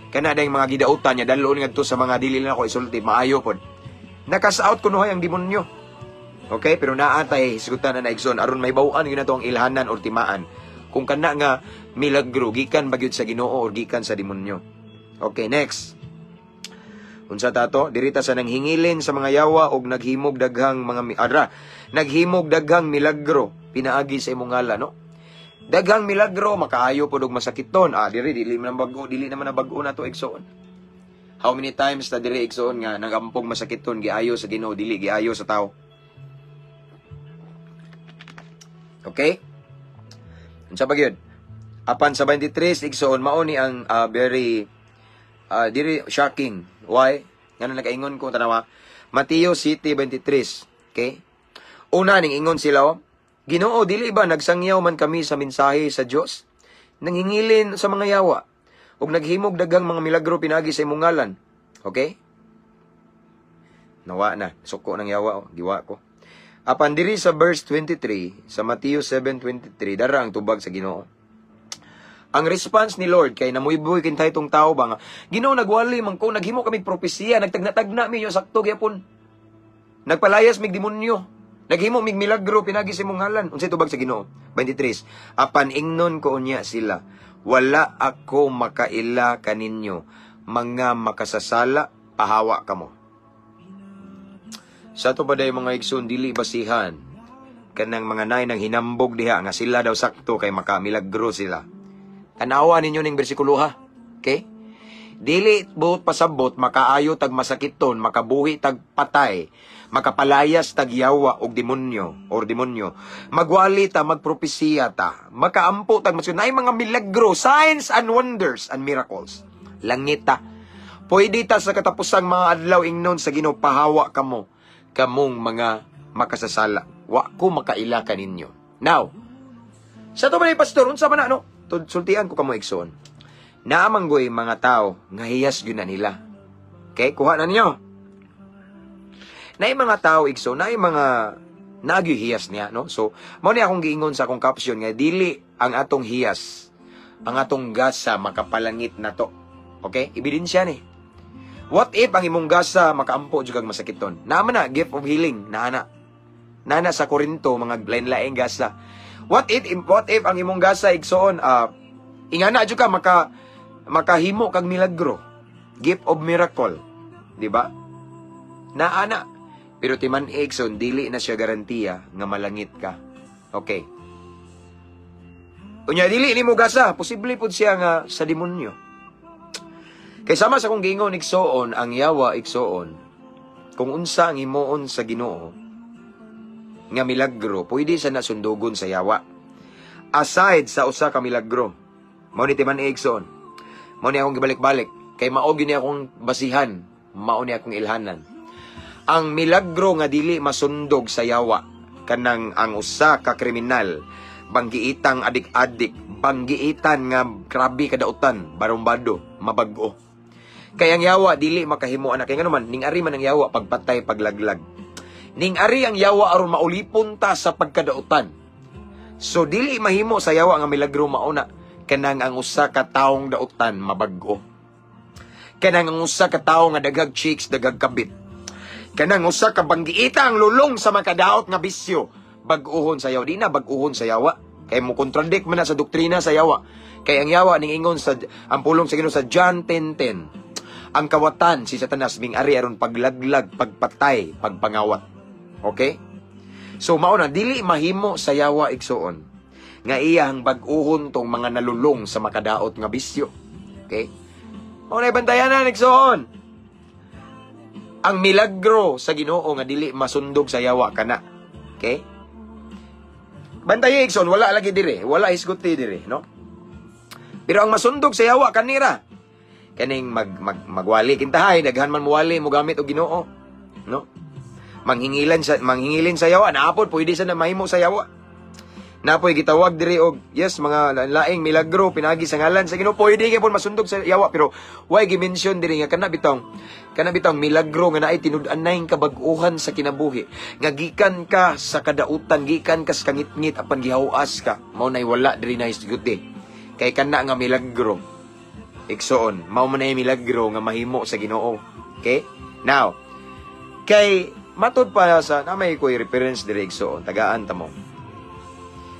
Kana dayong mga gidautan niya dalon ngadto sa mga dili na ako isulti, maayo pod. Na-cast out kunuhay ang demonyo. Okay, pero naa tay hisgutan na, igsoon, aron mahibaw-an gyud nato ang ilhanan or timaan. Kung kana nga milagro gikan ba gyud sa Ginoo or gikan sa demonyo. Okay, next. Unsa ta to? Dirita sa nanghingilin sa mga yawa og naghimog daghang mga adra, naghimog daghang milagro pinaagi sa imong ngalan, no? Daghang milagro, makaayo pod og masakiton. Ah, diri dili man bag-o, dili naman na bag-o na to, igsoon. How many times na diri, igsoon, nga nagampog masakiton giayo sa Ginoo, dili giayo sa tao? Okay? Unsa ba gyud? Apan sa 23, igsoon, mao ni ang very diri shocking. Why? Ngano nakaingon ko, tanawa. Mateo 7:23. Okay? Una ning ingon sila, oh, "Ginoo, dili ba nagsangyaw man kami sa mensahe sa Dios? Nangingilin sa mga yawa ug naghimog daghang mga milagro pinagi sa imong ngalan." Okay? Nawa na, suko ng yawa, oh, giwa ko. Apan diri sa verse 23, sa Mateo 7:23, dara ang tubag sa Ginoo. Ang response ni Lord kay namuyboy kintay tong tao ba nga, "Ginoo, nagwali man ko, naghimo kami propesiya, nagtagna-tagna mi, sakto gyapon. Nagpalayas mig demonyo. Naghimo mig milagro pinagi sa imong ngalan." Unsay tubag sa Ginoo? 23. "Apan ingnon ko unya sila, wala ako makaila kaninyo, mga makasasala, pahawa kamo." Sa ato pa day, mga igsoon, dili basihan kanang mga nay nang hinambog diha nga sila daw sakto kay makamilagro sila. Tanawa ninyo ning bersikulo ha. Okay? Dili buot pasabot makaayo tag masakiton, makabuhi tag patay, makapalayas tag yawa og demonyo or demonyo. Magwali ta, magpropesiya ta, makaampo tag masakiton. Naay mga milagro, signs and wonders and miracles. Langit ta. Pwede ta sa katapusang mga adlaw ingnon sa Ginoo, "Pahawa kamo, kamong mga makasasala. Wa ko makaila kaninyo." Now, sa to ba ni pastor, unsa man na, no? Sultian ko kamo, igsoon. Naamanggoy mga tao nga hiyas gyud na nila. Okay, kuha na ninyo. Naay mga tao, igsoon, naay mga nagyo hiyas niya, no? So, mao ni akong giingon sa akong caption nga dili ang atong hiyas, ang atong gasa makapalangit na to. Okay? Ebidensya ni. What if ang imong gasa makaampo jud kag masakiton? Naa man na gift of healing, naa na. Naa na sa Korinto mga lain-laing gasa. What if ang imong gasa, igsoon, ingana jud ka makahimo kag milagro? Gift of miracle, di ba? Naa na. Pero timan, igsoon, dili na siya garantiya nga malangit ka. Okay. Unya dili nimo gasa, posible pud siya nga sa demonyo. Kay sama sa kong giingon, igsoon, ang yawa, igsoon, kung unsa ang himuon sa Ginoo nga milagro, pwede sa nasundugon sa yawa. Aside sa usa ka milagro, mao ni timan, igsoon. Mao ni akong gibalik-balik kay mao gyud ni akong basihan, mao ni akong ilhanan. Ang milagro nga dili masundog sa yawa, kanang ang usa ka kriminal, banggiitang adik-adik, banggiitan nga grabe kadautan, barumbado, mabag-o. Kay ang yawa dili makahimo anak, kay ngano man ning ari man ang yawa pagpatay, paglaglag. Ning ari ang yawa aron maulipon ta sa pagkadautan. So dili mahimo sa yawa nga milagro mauna kanang ang usa ka taong dautan mabag-o. Kanang ang usa ka tawo nga daghag chicks, daghag kabit. Kanang usa ka banggiita ang lulong sa makadaot nga bisyo, bag-uhon sa yawa. Di na bag-uhon sa yawa. Kay mo contradict man na sa doktrina sa yawa. Kay ang yawa ning ingon sa ang pulong sa Ginoo sa John 10:10. Ang kawatan si Satanas ming-ari aron paglaglag, pagpatay, pagpangawat. Okay? So mao na, dili mahimo sa yawa, igsuon, nga iyang bag-uhon tong mga nalulong sa makadaot nga bisyo. Okay? Mao na bantayanan, igsuon. Ang milagro sa Ginoo nga dili masundog sa yawa kana. Okay? Bantay, igsoon, wala lagi dire, wala hisguti dire, no? Pero ang masundog sa yawa kanira. Kaning mag, mag magwali kintahay, daghan man mowali mo gamit og Ginoo, no? Manghingilin sa yawa, naapod pwede sa na mahimo sa yawa. Napoy gitawag diri og yes, mga laing milagro pinagi sa ngalan sa Ginoo, pwede gyud masundog sa yawa, pero why gi-mention diri nga kana bitong milagro nga naay tinud-anay kabag-uhan sa kinabuhi nga gikan ka sa kadautan, gikan ka sa kangitngit apan gihawas ka, mao nay wala diri na hisguti. Kay kana nga milagro, igsoon, mao man ay milagro nga mahimo sa Ginoo. Okay, now kay matud pa sa na may koy reference diri, igsoon, tagaan ta mo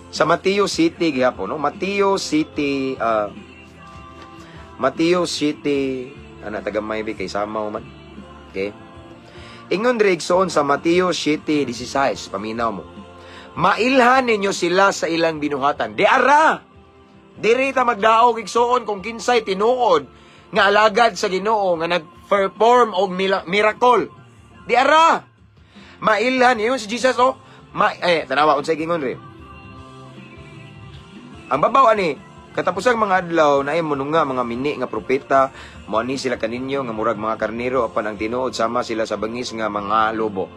sa Mateo City gihapon, no? Mateo City, Mateo City, ana taga maybe kay samaw man. Okay? Ingon diri, igsoon, sa Mateo 7:16, paminaw mo. "Mailhan ninyo sila sa ilang binuhatan." Di ara. Diri ta magdaog, igsoon, kung kinsay tinuod nga alagad sa Ginoo nga nag-perform og miracle. Di ara. Mailhan ingon si Jesus, oh. Eh, tanawa unsay gingon ri. Ang babaw ani, katapusang mga adlaw naay nga mga mini nga propeta, moani sila kaninyo nga murag mga karnero apan ang tinuod sama sila sa bangis nga mga lobo.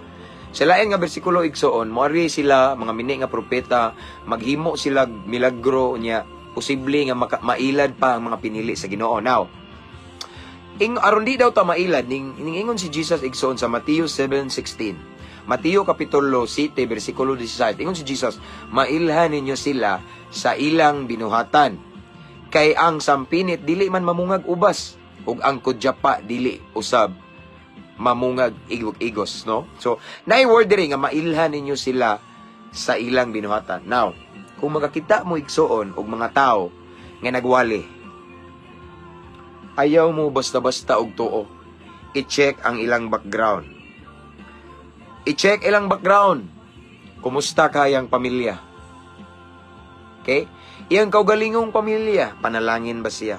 Sa lain nga bersikulo, igsoon, moari sila mga mini nga propeta, maghimo sila milagro niya, posible nga mailad pa ang mga pinili sa Ginoo. Now, ing aron di daw ta mailad ning ingon si Jesus, igsoon, sa Mateo 7:16. Mateo kapitulo 7 bersikulo 16. Ingon si Jesus, "Mailhan ninyo sila sa ilang binuhatan. Kay ang sampinit dili man mamungag ubas ug ang kudyapa dili usab mamungag igos," no? So, naay word diri nga mailhan ninyo sila sa ilang binuhatan. Now, kung makakita mo, igsoon, og mga tao nga nagwali, ayaw mo basta-basta og tuo. I-check ang ilang background. I-check ilang background. Kumusta kayang pamilya? Okay? Iyang kaugalingong pamilya, panalangin ba siya?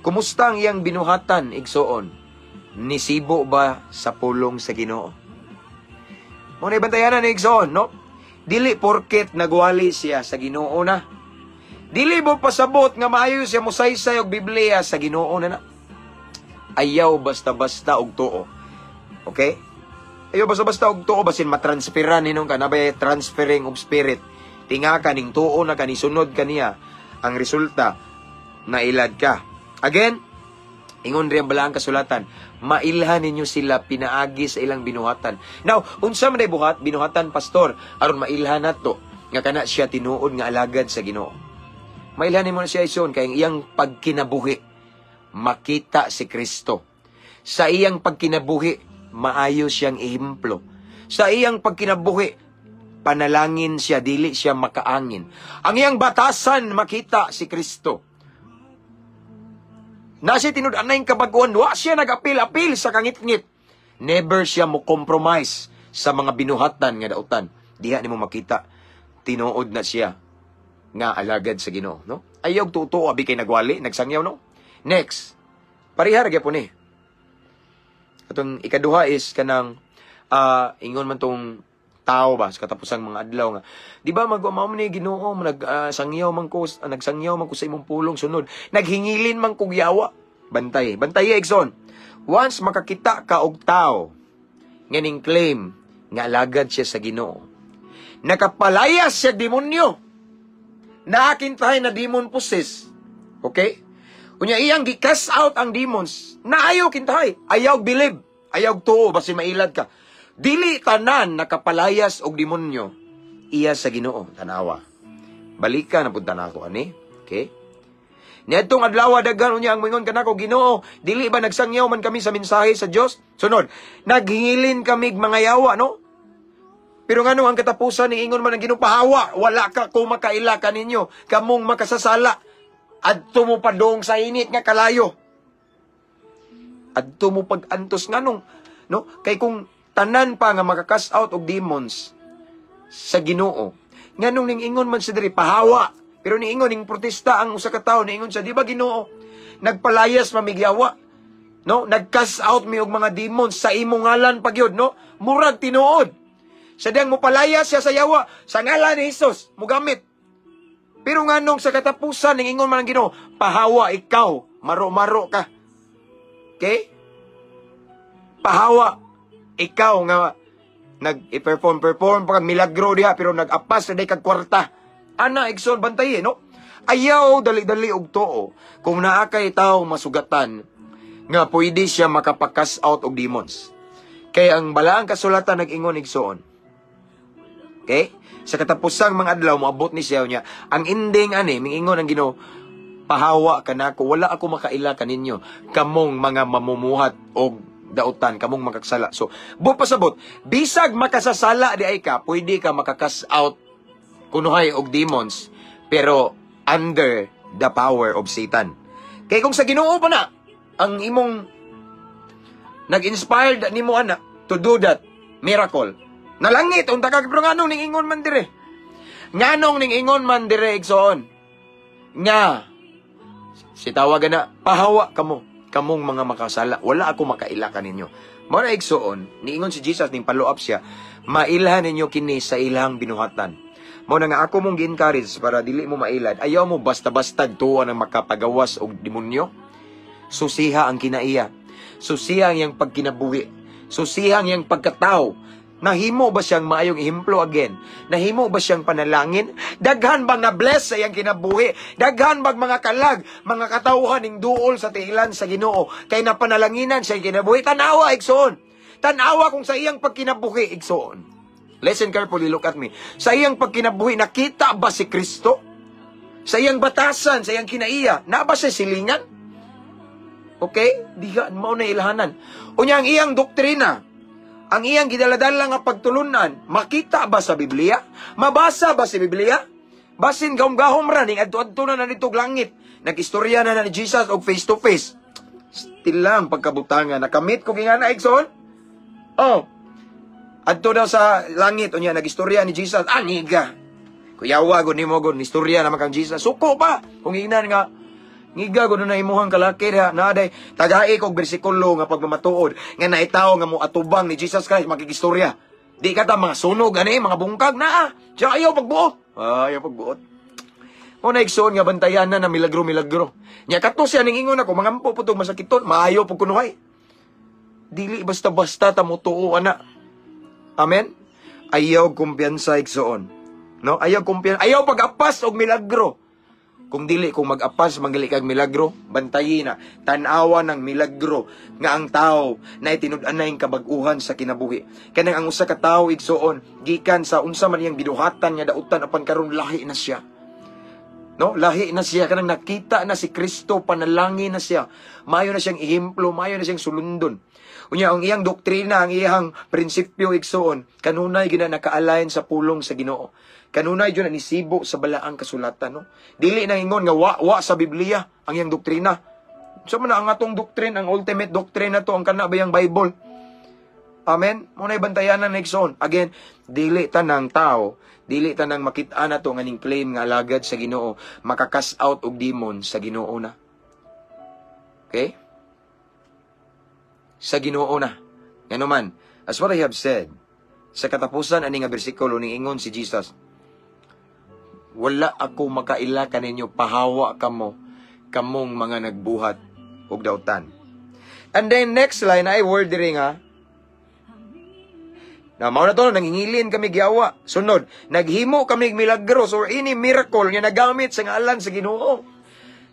Kumusta ang iyang binuhatan, igsoon? Nisibo ba sa pulong sa Ginoo? Mao na bantayanan ni igsoon, no? Dili porket nagwali siya, sa Ginoo na. Dili mo pasabot nga maayo siya musaysay og Biblia, sa Ginoo na na. Ayaw basta-basta og tuo. Okay? Ayaw basta-basta og tuo, basin matransferan hinon ka na ba, transferring of spirit. Tinga ka ning tuo na ka, sunod ka niya. Ang resulta, nailad ka. Again, ingon rin ang balaang kasulatan, "Mailhan ninyo sila pinaagi sa ilang binuhatan." Now, unsa man ay buhat binuhatan, pastor, aron mailhan nato nga kana siya tinuod nga alagad sa Ginoo? Mailhan nimo na siya, igsoon, kay ang iyang pagkinabuhi makita si Kristo. Sa iyang pagkinabuhi, maayo siyang ehemplo. Sa iyang pagkinabuhi, panalangin siya, dili siya makaangin. Ang iyang batasan, makita si Kristo. Na siya tinud-anay kabaguan, wa siya nag-apil-apil sa kangitngit. Never siya mo compromise sa mga binuhatan nga dautan. Diha nimo makita, tinuod na siya nga alagad sa Ginoo, no? Ayaw tuto abi kay nagwali, nagsangyaw, no? Next. Parehar gyapon ni. Atong ikaduha is kanang ingon man tong tao ba sa katapusang mga adlaw nga di ba mag mao man ni Ginoo, nag sangyaw man ko, nagsangyaw man ko sa imong pulong, sunod naghingilin man kog yawa. Bantay, bantay, igsoon. Once makakita ka og tao nga ning claim nga alagad siya sa Ginoo, nakapalayas siya demonyo, naakintahay na demon possess, okay, unya iyang gi-cast out ang demons, naayo kintahay, ayaw believe, ayaw tuo, basi mailad ka. Dili tanan nakapalayas og demonyo iya sa Ginoo. Tanawa. Balika na punta na ako ani. Okay? Niadtong adlaw daghan unya ang moingon kanako, "Ginoo, dili ba nagsangyaw man kami sa mensahe sa Dios? Sunod, naghingilin kami mga yawa, no?" Pero Pero ngano ang katapusan ni ingon man ang Ginoo, "Pahawa, wala ka ko makaila kaninyo, kamong makasasala. Adto mo padong sa init nga kalayo. Adto mo pag-antos." Nganong, no? Kay kung tanan pa nga maka-cast out og demons sa Ginoo, nganong ning ingon man siya diri, "Pahawa"? Pero niingon ning protesta ang usa ka tawo, niingon siya, "Di ba, Ginoo, nagpalayas man mig yawa? No, nag-cast out mi og mga demons sa imong ngalan pa gyud, no?" Murag tinuod. Sa diyang mopalayas siya sa yawa, sa ngalan ni Jesus, mugamit. Pero nganong sa katapusan ning ingon man ang Ginoo, "Pahawa ikaw, maro-maro ka"? Okay? Pahawa ikaw nga nag-perform perform pa kag milagro diha pero nag-apas na day kag kwarta. Ana, igsoon, bantay, eh, no? Ayaw dali-dali og tuo kung naa kay tawo masugatan nga pwede siya makapa-cast out og demons. Kay ang balaang kasulatan nag-ingon, igsoon. Okay? Sa katapusang mga adlaw moabot ni siya niya. Ang ending ani mingingon ang Ginoo, "Pahawa kanako, wala ako makaila kaninyo, kamong mga mamumuhat og dautan, kamong makasala." So, buot pasabot, bisag makasasala di ay ka, pwede ka maka-cast out kunuhay og demons, pero under the power of Satan. Kay kung sa Ginoo pa na, ang imong nag-inspired nimo ana to do that miracle. Nalangit unta ka, pero nganong ning ingon man dire? Nganong ning ingon man dire, igsoon? Nga si tawagan na, "Pahawa kamo, kamong mga makasala, wala ako makaila kaninyo." Mao na, igsoon, niingon si Jesus ning follow up siya, "Mailhan ninyo kini sa ilang binuhatan." Mao na nga ako mong gi-encourage para dili mo mailad. Ayaw mo basta-basta tuwa ng makapagawas og demonyo. Susiha ang kinaiya. Susiha ang iyang pagkinabuhi. Susiha ang iyang pagkatao. Nahimo ba siyang maayong ehemplo again? Nahimo ba siyang panalangin? Daghan bang na-bless sa iyang kinabuhi? Daghan bang mga kalag, mga katawhan ning duol sa tiilan sa Ginoo kay napanalanginan siya kinabuhi? Tanawa, igsoon. Tanawa kung sa iyang pagkinabuhi, igsoon. Listen carefully, look at me. Sa iyang pagkinabuhi, nakita ba si Kristo? Sa iyang batasan, sa iyang kinaiya, na ba siya silingan? Okay? Di ka, mao na ilhanan. Unya ang iyang doktrina, ang iyang gidaladala nga pagtulunan, makita ba sa Biblia? Mabasa ba sa Biblia? Basin gahom-gahom ra ning adto-adto na na dito langit. Nag-istorya na na ni Jesus og face to face. Still lang pagkabutangan. Nakamit ko gingana, igsoon. Oh. Adto daw sa langit unya nag-istorya ni Jesus. Ah, ngiga. Kuyawa gud nimo gud istorya naman kang Jesus. Suko pa. Kung ingnan nga ngiga gud na imuhang kalaki diha na day tagai kog bersikulo nga pagmamatuod nga naitawo nga mo atubang ni Jesus Christ makikistorya. Di ka ta mga sunog ani, mga bungkag naa. Siya ayaw pagbuot. Ah, ayaw pagbuot. O na, igsoon, nga bantayan na na milagro milagro. Nya kato siya ning ingon ako mangampo pud masakiton, maayo pud kunuhay. Dili basta-basta ta mo tuo ana. Amen. Ayaw kumpiyansa, igsoon. No? Ayaw kumpiyansa, ayaw pag-apas og milagro. Kung dili, kung mag-apas manggali kag milagro, bantayi na, tan-awa ng milagro nga ang tao na itinud-anay kabag-uhan sa kinabuhi. Kanang ang usa ka tawo, igsoon, gikan sa unsa man iyang binuhatan nga dautan apan karon lahi na siya. No? Lahi na siya, kanang nakita na si Kristo, panalangin na siya. Mayo na siyang ehemplo, mayo na siyang sulundon. Unya ang iyang doktrina, ang iyang prinsipyo, igsoon, kanunay gina naka-align sa pulong sa Ginoo. Kanunay jud na nisibo sa balaang kasulatan, no? Dili na ingon nga wa wa sa Biblia ang iyang doktrina. So man na ang atong doctrine, ang ultimate doctrine na to, ang kana ba yung Bible. Amen? Mao na bantayanan na, igsoon. Again, dili tanang tao, dili tanang makita na to nga ning claim nga alagad sa Ginoo, maka-cast out og demon sa Ginoo na. Okay? Sa Ginoo na. Ngano man, as what I have said, sa katapusan ani nga bersikulo ning ingon si Jesus, "Wala ako makaila kaninyo, pahawa kamo, kamong mga nagbuhat og dautan." And then next line ay word diri nga na mao na to, nangingilin kami giyawa. Sunod, naghimo kami milagros or any miracle nga nagamit sa ngalan sa Ginoo.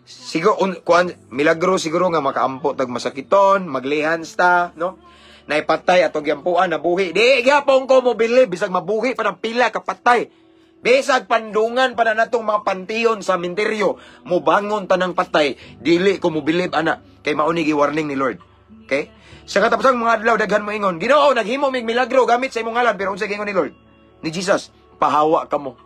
Siguro un, kuan milagro siguro nga makaampo tag masakiton, maglihans ta, no? Naipatay atong gyampuan nabuhi. Di gyapon ko mo believe bisag mabuhi pa ng pila ka patay. Bisag pandungan pa na natong mga panteon sa minteryo, mobangon tanang patay, dili ko mo believe ana kay mao ni gi-warning ni Lord. Okay? Sa katapusang mga adlaw daghan mo ingon, "Ginoo, naghimo mig milagro gamit sa imong ngalan," pero unsa giingon ni Lord? Ni Jesus, "Pahawa kamo.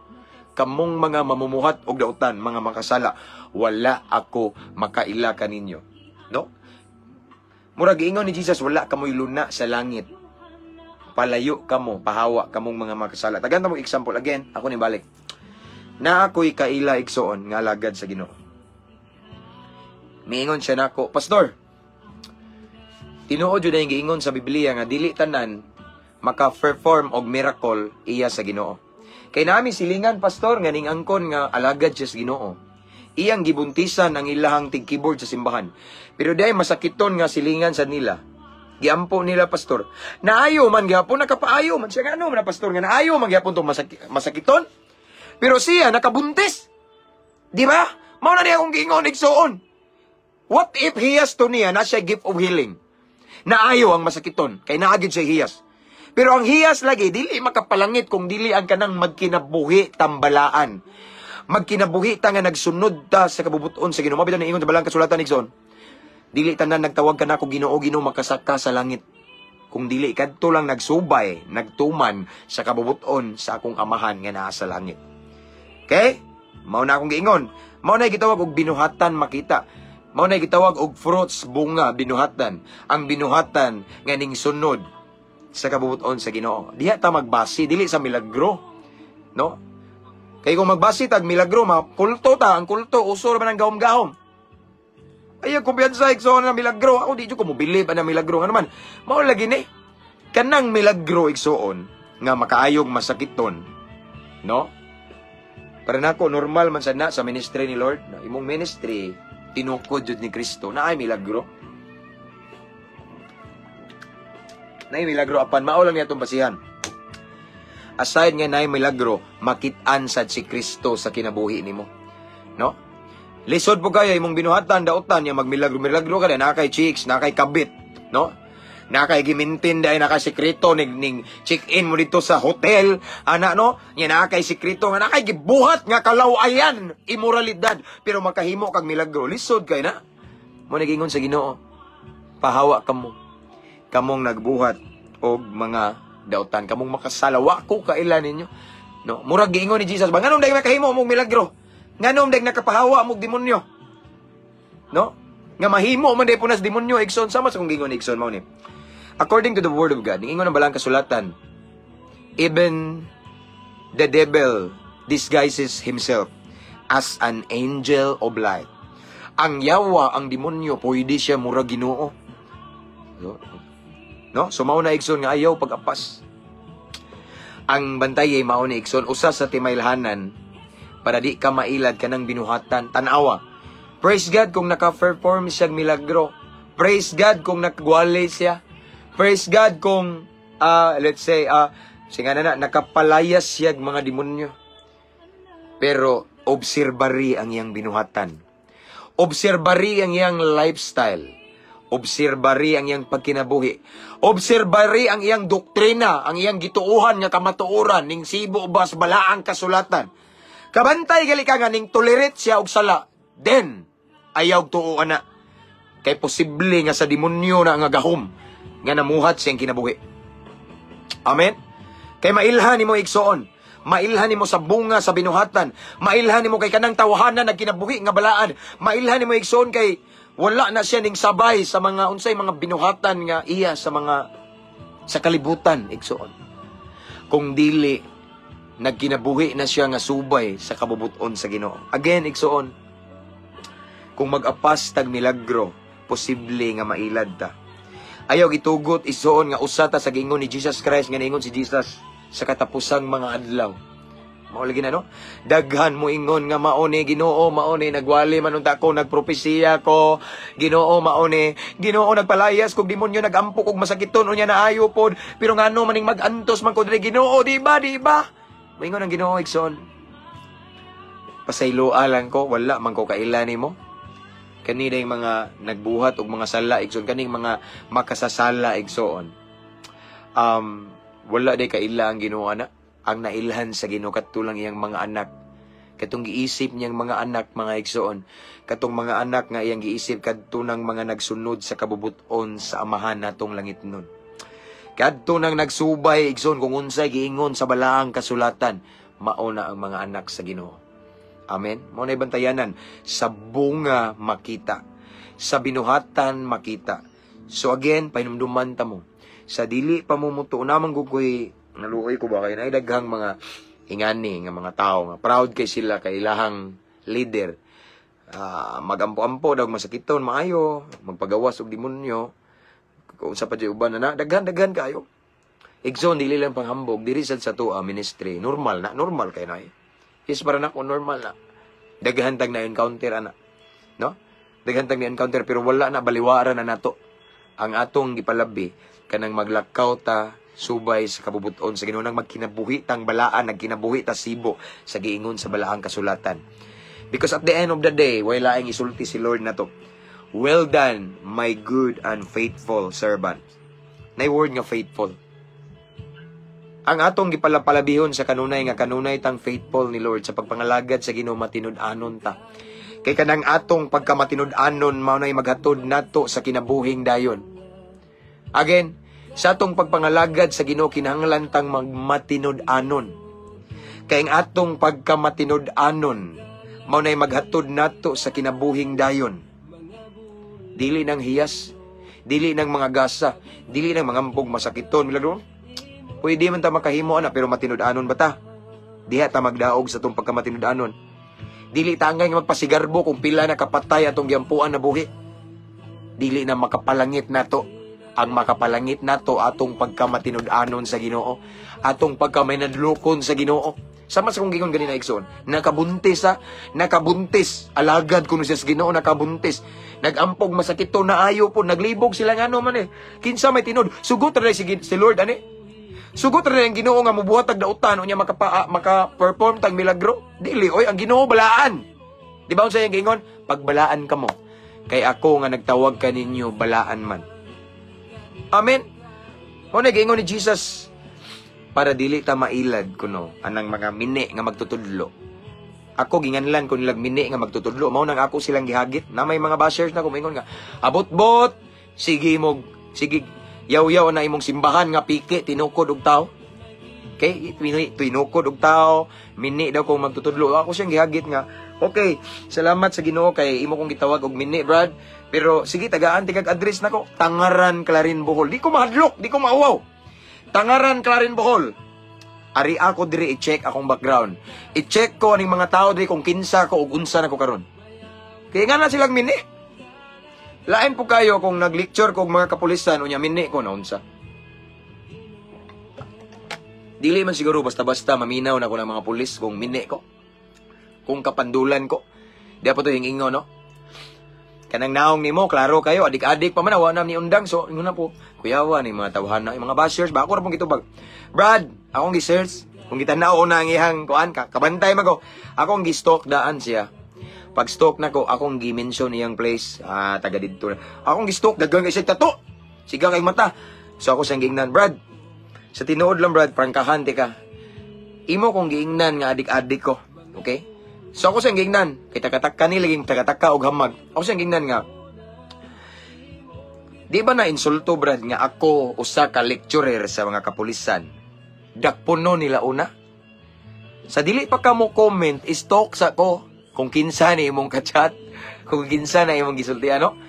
Kamong mga mamumuhat og dautan, mga makasala, wala ako makaila kaninyo." No? Murag giingon ni Jesus, "Wala kamoy luna sa langit. Palayo kamo, pahawa kamong mga makasala." Tagaan ta mo example again, ako ni balik. Na ako'y kaila, igsoon, nga alagad sa Ginoo. Miingon siya nako, "Pastor, tinuod jud ang giingon sa Biblia nga dili tanan maka-perform og miracle iya sa Ginoo. Kay nami silingan, Pastor, nga ning angkon nga alagad siya sa Ginoo. Iyang gibuntisan ang ilahang tig-keyboard sa simbahan. Pero dahil masakiton nga silingan sa nila, giampo nila, Pastor. Naayo man gyapon, nakapaayo man siya. Ngano man na, Pastor, nga naayo man gyapon tong masakiton? Pero siya nakabuntis. Di ba? Mao na niya akong giingon, igsoon. What if hiyas to niya na siya gift of healing? Naayo ang masakiton, kay naa gyud siya hiyas. Pero ang hiyas lagi, dili makapalangit kung dili ang kanang magkinabuhi tambalaan. Magkinabuhi ta nga nagsunod ta sa kabubuton sa Ginoo. Mao bitaw ingon sa balang kasulatan, igsoon. Dili tanan nagtawag kanako, 'Ginoo, Ginoo,' makasaka sa langit. Kung dili kadto lang nagsubay, nagtuman sa kabubuton sa akong Amahan nga naa sa langit." Okay? Mao na akong giingon. Mao na gitawag og binuhatan makita. Mao na gitawag og fruits, bunga, binuhatan. Ang binuhatan nga ning sunod sa kabubuton sa Ginoo. Diha ta magbase, dili sa milagro. No? Kay kung magbase tag milagro, ma kulto ta, ang kulto uso ra man ang gahom-gahom. Ay, ang kumpiyansa, igsoon, na milagro. Ako di jud ko mobilib ana milagro. Ano man? Mao lagi ni. Kanang milagro, igsoon, nga makaayog masakiton. No? Para nako normal man sad na sa ministry ni Lord. No? Imong ministry tinukod jud ni Kristo. Naay milagro. Naay milagro apan mao lang niya itong basihan. Aside nga naay milagro, makit-an sad si Kristo sa kinabuhi nimo. No? Lisod po kayo imong binuhatan, dautan niya magmilagro, milagro ka na kay chicks, na kay kabit, no? Na kay gimintin dahil na kay sekreto ning ning check-in mo dito sa hotel, ana, no? Nya na kay sekreto nga na kay gibuhat nga kalawayan, imoralidad, pero makahimo kag milagro, lisod kay na. Mo nagingon sa Ginoo, "Pahawa kamo. Kamong nagbuhat og mga dautan, kamong makasala, wa ko kaila ninyo." No, murag giingon ni Jesus ba, "Nganong dai makahimo mo milagro? Nganong dai nakapahawa mo demonyo?" No? Nga mahimo man day punas demonyo, igsoon, sama sa kung giingon ni igsoon mao ni. According to the word of God, ingon ang balang kasulatan, even the devil disguises himself as an angel of light. Ang yawa, ang demonyo, pwede siya mura Ginoo. No? No? So mao na, igsoon, nga ayaw pag-apas. Ang bantay ay mao ni, igsoon, usa sa timailhanan para di ka mailad kanang binuhatan. Tanawa. Praise God kung naka-perform siya milagro. Praise God kung nakagwali siya. Praise God kung, let's say, singa na na, nakapalayas siya mga demonyo. Pero, obserbari ang iyang binuhatan. Obserbari ang iyang lifestyle. Obserbari ang iyang pagkinabuhi. Obserbari ang iyang doktrina, ang iyang gituuhan nga kamatuoran, ning sibo bas balaang kasulatan. Kabantay gali ka nga ning tolerate siya og sala. Then, ayaw tuo ana. Kay posible nga sa demonyo na nga gahom nga namuhat siyang kinabuhi. Amen? Kay mailhan nimo, igsoon. Mailhan nimo sa bunga sa binuhatan. Mailhan nimo kay kanang tawahanan nagkinabuhi nga balaan. Mailhan nimo, igsoon, kay wala na siya ning sabay sa mga unsay mga binuhatan nga iya sa mga sa kalibutan, igsoon. Kung dili nagkinabuhi na siya nga subay sa kabubuton sa Ginoo. Again, igsoon, kung mag-apas tag milagro, posible nga mailad ta. Ayaw gitugot, igsoon, nga usa ta sa giingon ni Jesus Christ, nga niingon si Jesus sa katapusang mga adlaw. Mao lagi na, no? Daghan mo ingon nga mao ni, "Ginoo, mao ni, nagwali man unta ko, nagpropesiya ko. Ginoo, mao ni. Ginoo, nagpalayas kog demonyo, nagampo kog masakiton, unya naayo pod. Pero ngano maning mag-antos man ko diri, Ginoo, di ba, di ba?" Moingon ang Ginoo, igsoon, "Pasayloa lang ko, wala man ko kaila nimo." Kani yung mga nagbuhat og mga sala, igsoon, kaning mga makasasala, igsoon. Wala day kaila ang Ginoo ana. Ang nailhan sa Ginoo kadto lang iyang mga anak. Katong giisip niyang mga anak, mga igsoon. Katong mga anak nga iyang giisip kadto ng mga nagsunod sa kabubuton sa Amahan natong langitnon. Kadto nang nagsubay, igsoon, kung unsay giingon sa balaang kasulatan, mao na ang mga anak sa Ginoo. Amen. Mao na bantayanan sa bunga makita, sa binuhatan makita. So again, pahinumduman ta mo. Sa dili pa mo mutuo namang gugoy, naluoy ko ba kay naay daghang mga ingani nga mga tao nga proud kay sila kay ilahang leader. Magampo-ampo daw masakiton maayo, magpagawas og demonyo. Kung sa pa uban na na, daghan-daghan kayo. Igsoon, dili lang panghambog, diri sad sa tuwa ministry, normal na, normal kay na eh. Yes, para nako normal na. Daghan tag na encounter ana. No? Daghan tag na encounter pero wala na, baliwara na nato. Ang atong gipalabi kanang maglakaw ta subay sa kabubuton sa Ginoo, nang magkinabuhi tang balaan, nagkinabuhi ta sibo sa giingon sa balaang kasulatan. Because at the end of the day, way laing isulti si Lord nato. "Well done, my good and faithful servant." Nay word nga faithful. Ang atong gipalapalabihon sa kanunay nga kanunay tang faithful ni Lord sa pagpangalagad sa Ginoo, matinud-anon ta. Kay kanang atong pagkamatinud-anon mao nay maghatod nato sa kinabuhing dayon. Again, sa atong pagpangalagad sa Ginoo, kinahanglan tang magmatinud-anon. Kay ang atong pagkamatinud-anon mao nay maghatod nato sa kinabuhing dayon. Dili nang hiyas, dili nang mga gasa, dili nang mga ampog masakiton, milagro. Pwede man ta makahimo ana, pero matinud-anon ba ta? Diha ta magdaog sa atong pagkamatinud-anon. Dili ta angay nga magpasigarbo kung pila na kapatay atong giampuan na buhi. Dili na makapalangit nato. Ang makapalangit nato, atong pagkamatinud-anon sa Ginoo, atong pagkamahinadlokon sa Ginoo. Sama sa kong gingon ganina, igsoon, nakabuntis ha, nakabuntis, alagad kuno siya sa Ginoo, nakabuntis. Nagampog masakit to, naayo po, naglibog sila nga man eh. Kinsa may tinud, sugot ra si, si Lord ani. Sugot ra ang Ginoo nga mubuhat tag dautan unya maka-perform tag milagro. Dili oy, ang Ginoo balaan. Di ba unsa iyang giingon? "Pagbalaan kamo kay ako nga nagtawag kaninyo balaan man." Amen. Mao na giingon ni Jesus para dili ta mailad kuno anang mga mini nga magtutudlo. Ako, ginganlan ko nilag mini nga magtutudlo. Mao nang ako silang gihagit na may mga bashers na kumingon nga abot-bot, sige mo, sige yaw-yaw na imong simbahan nga piki, tinukod og tao. Okay, tinukod og tao, mini daw kung magtutudlo. Ako siyang gihagit nga, "Okay, salamat sa Ginoo kay imo kong gitawag og mini, Brad. Pero sige, tagaan tigag address nako, Tangaran, Clarin, Bohol." Di ko mahadlok, di ko mauwaw. Tangaran, Clarin, Bohol. Ari ako diri, i-check akong background. I-check ko aning mga tao diri kung kinsa ko ug unsa na ko karon. Kaya nga na silang mini. Lain po kayo kung nag-lecture ko og mga kapulisan unya mini ko na unsa. Dili man siguro basta-basta maminaw na ko ng mga pulis kung mini ko. Kung kapandulan ko. Di pa to yung ingon, no? Kanang naong nimo, klaro kayo, adik-adik pa man, awa na ni undang. So, ingon na po, kuyawa ni mga tawhan na, yung mga bashers, ba ako ra pong gitubag. "Brad, akong gi-search, kung gitanaw na ang iyang kuan ka, kabantay mago. Akong gi-stalk daan siya. Pag stalk na ko, akong gi-mention iyang place, taga didto. Akong gi-stalk, daghang kay siya tato. Siga kay mata. So ako siyang giingnan, 'Brad, sa tinuod lang Brad, prangkahan ti ka. Imo kong giingnan nga adik-adik ko." Okay? So ako siyang giingnan, kay takataka ni laging takataka og hamag. Ako siyang giingnan nga, "Di ba na insulto, Brad, nga ako usa ka lecturer sa mga kapulisan? Dakpuno nila una. Sa dili pa ka mo comment, stalk sa ko kung kinsa ni imong kachat, kung kinsa na imong gisulti ano.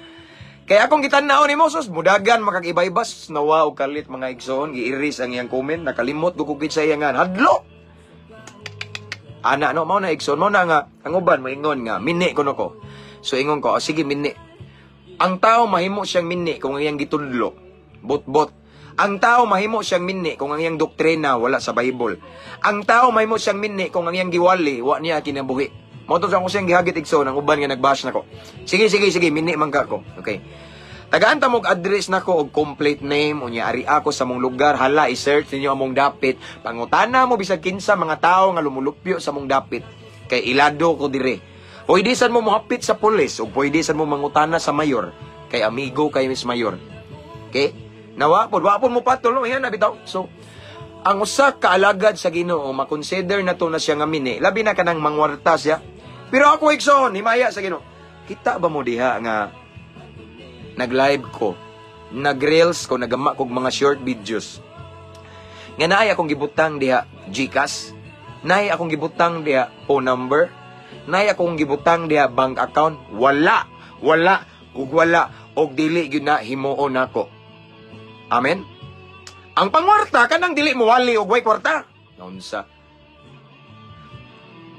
Kaya akong gitan-aw nimo, sus, mudagan makag-ibaybas nawa og kalit mga igsoon, giiris ang iyang comment, nakalimot gud ko sa iyang hadlo." Ana no, mao na igsoon, mao na nga ang uban moingon nga mini kuno ko. So ingon ko, "Oh, sige mini." Ang tao mahimo siyang mini kung ang iyang gitudlo bot-bot. Ang tao mahimo siyang mini kung ang iyang doktrina wala sa Bible. Ang tao mahimo siyang mini kung ang iyang giwali wa niya kinabuhi. Mao to sa ako siyang gihagit, igsoon, ang uban nga nagbash nako. "Sige, sige, sige, mini man ka ko." Okay. Tagaan ta mog address nako og complete name unya ari ako sa mong lugar, hala, i-search ninyo among dapit. Pangutana mo bisag kinsa mga tawo nga lumulupyo sa mong dapit kay ilado ko dire. Pwede sad mo mohapit sa pulis o pwede sad mo mangutana sa mayor kay amigo kay Miss Mayor. Okay? Nawa pod, wa pod mo patol no, yan na bitaw. So ang usa ka alagad sa Ginoo, makonsider na to na siya nga mini, labi na kanang mangwarta siya. Pero ako, igsoon, himaya sa Ginoo. Kita ba mo diha nga nag-live ko? Nag-reels ko, nagama kog mga short videos. Nga naay akong gibutang diha GCash, naay akong gibutang diha phone number, naay akong gibutang diha bank account, wala, wala, ug wala, og dili gyud na himuon nako. Amen? Ang pangwarta kanang dili mo wali og way kwarta. Naunsa?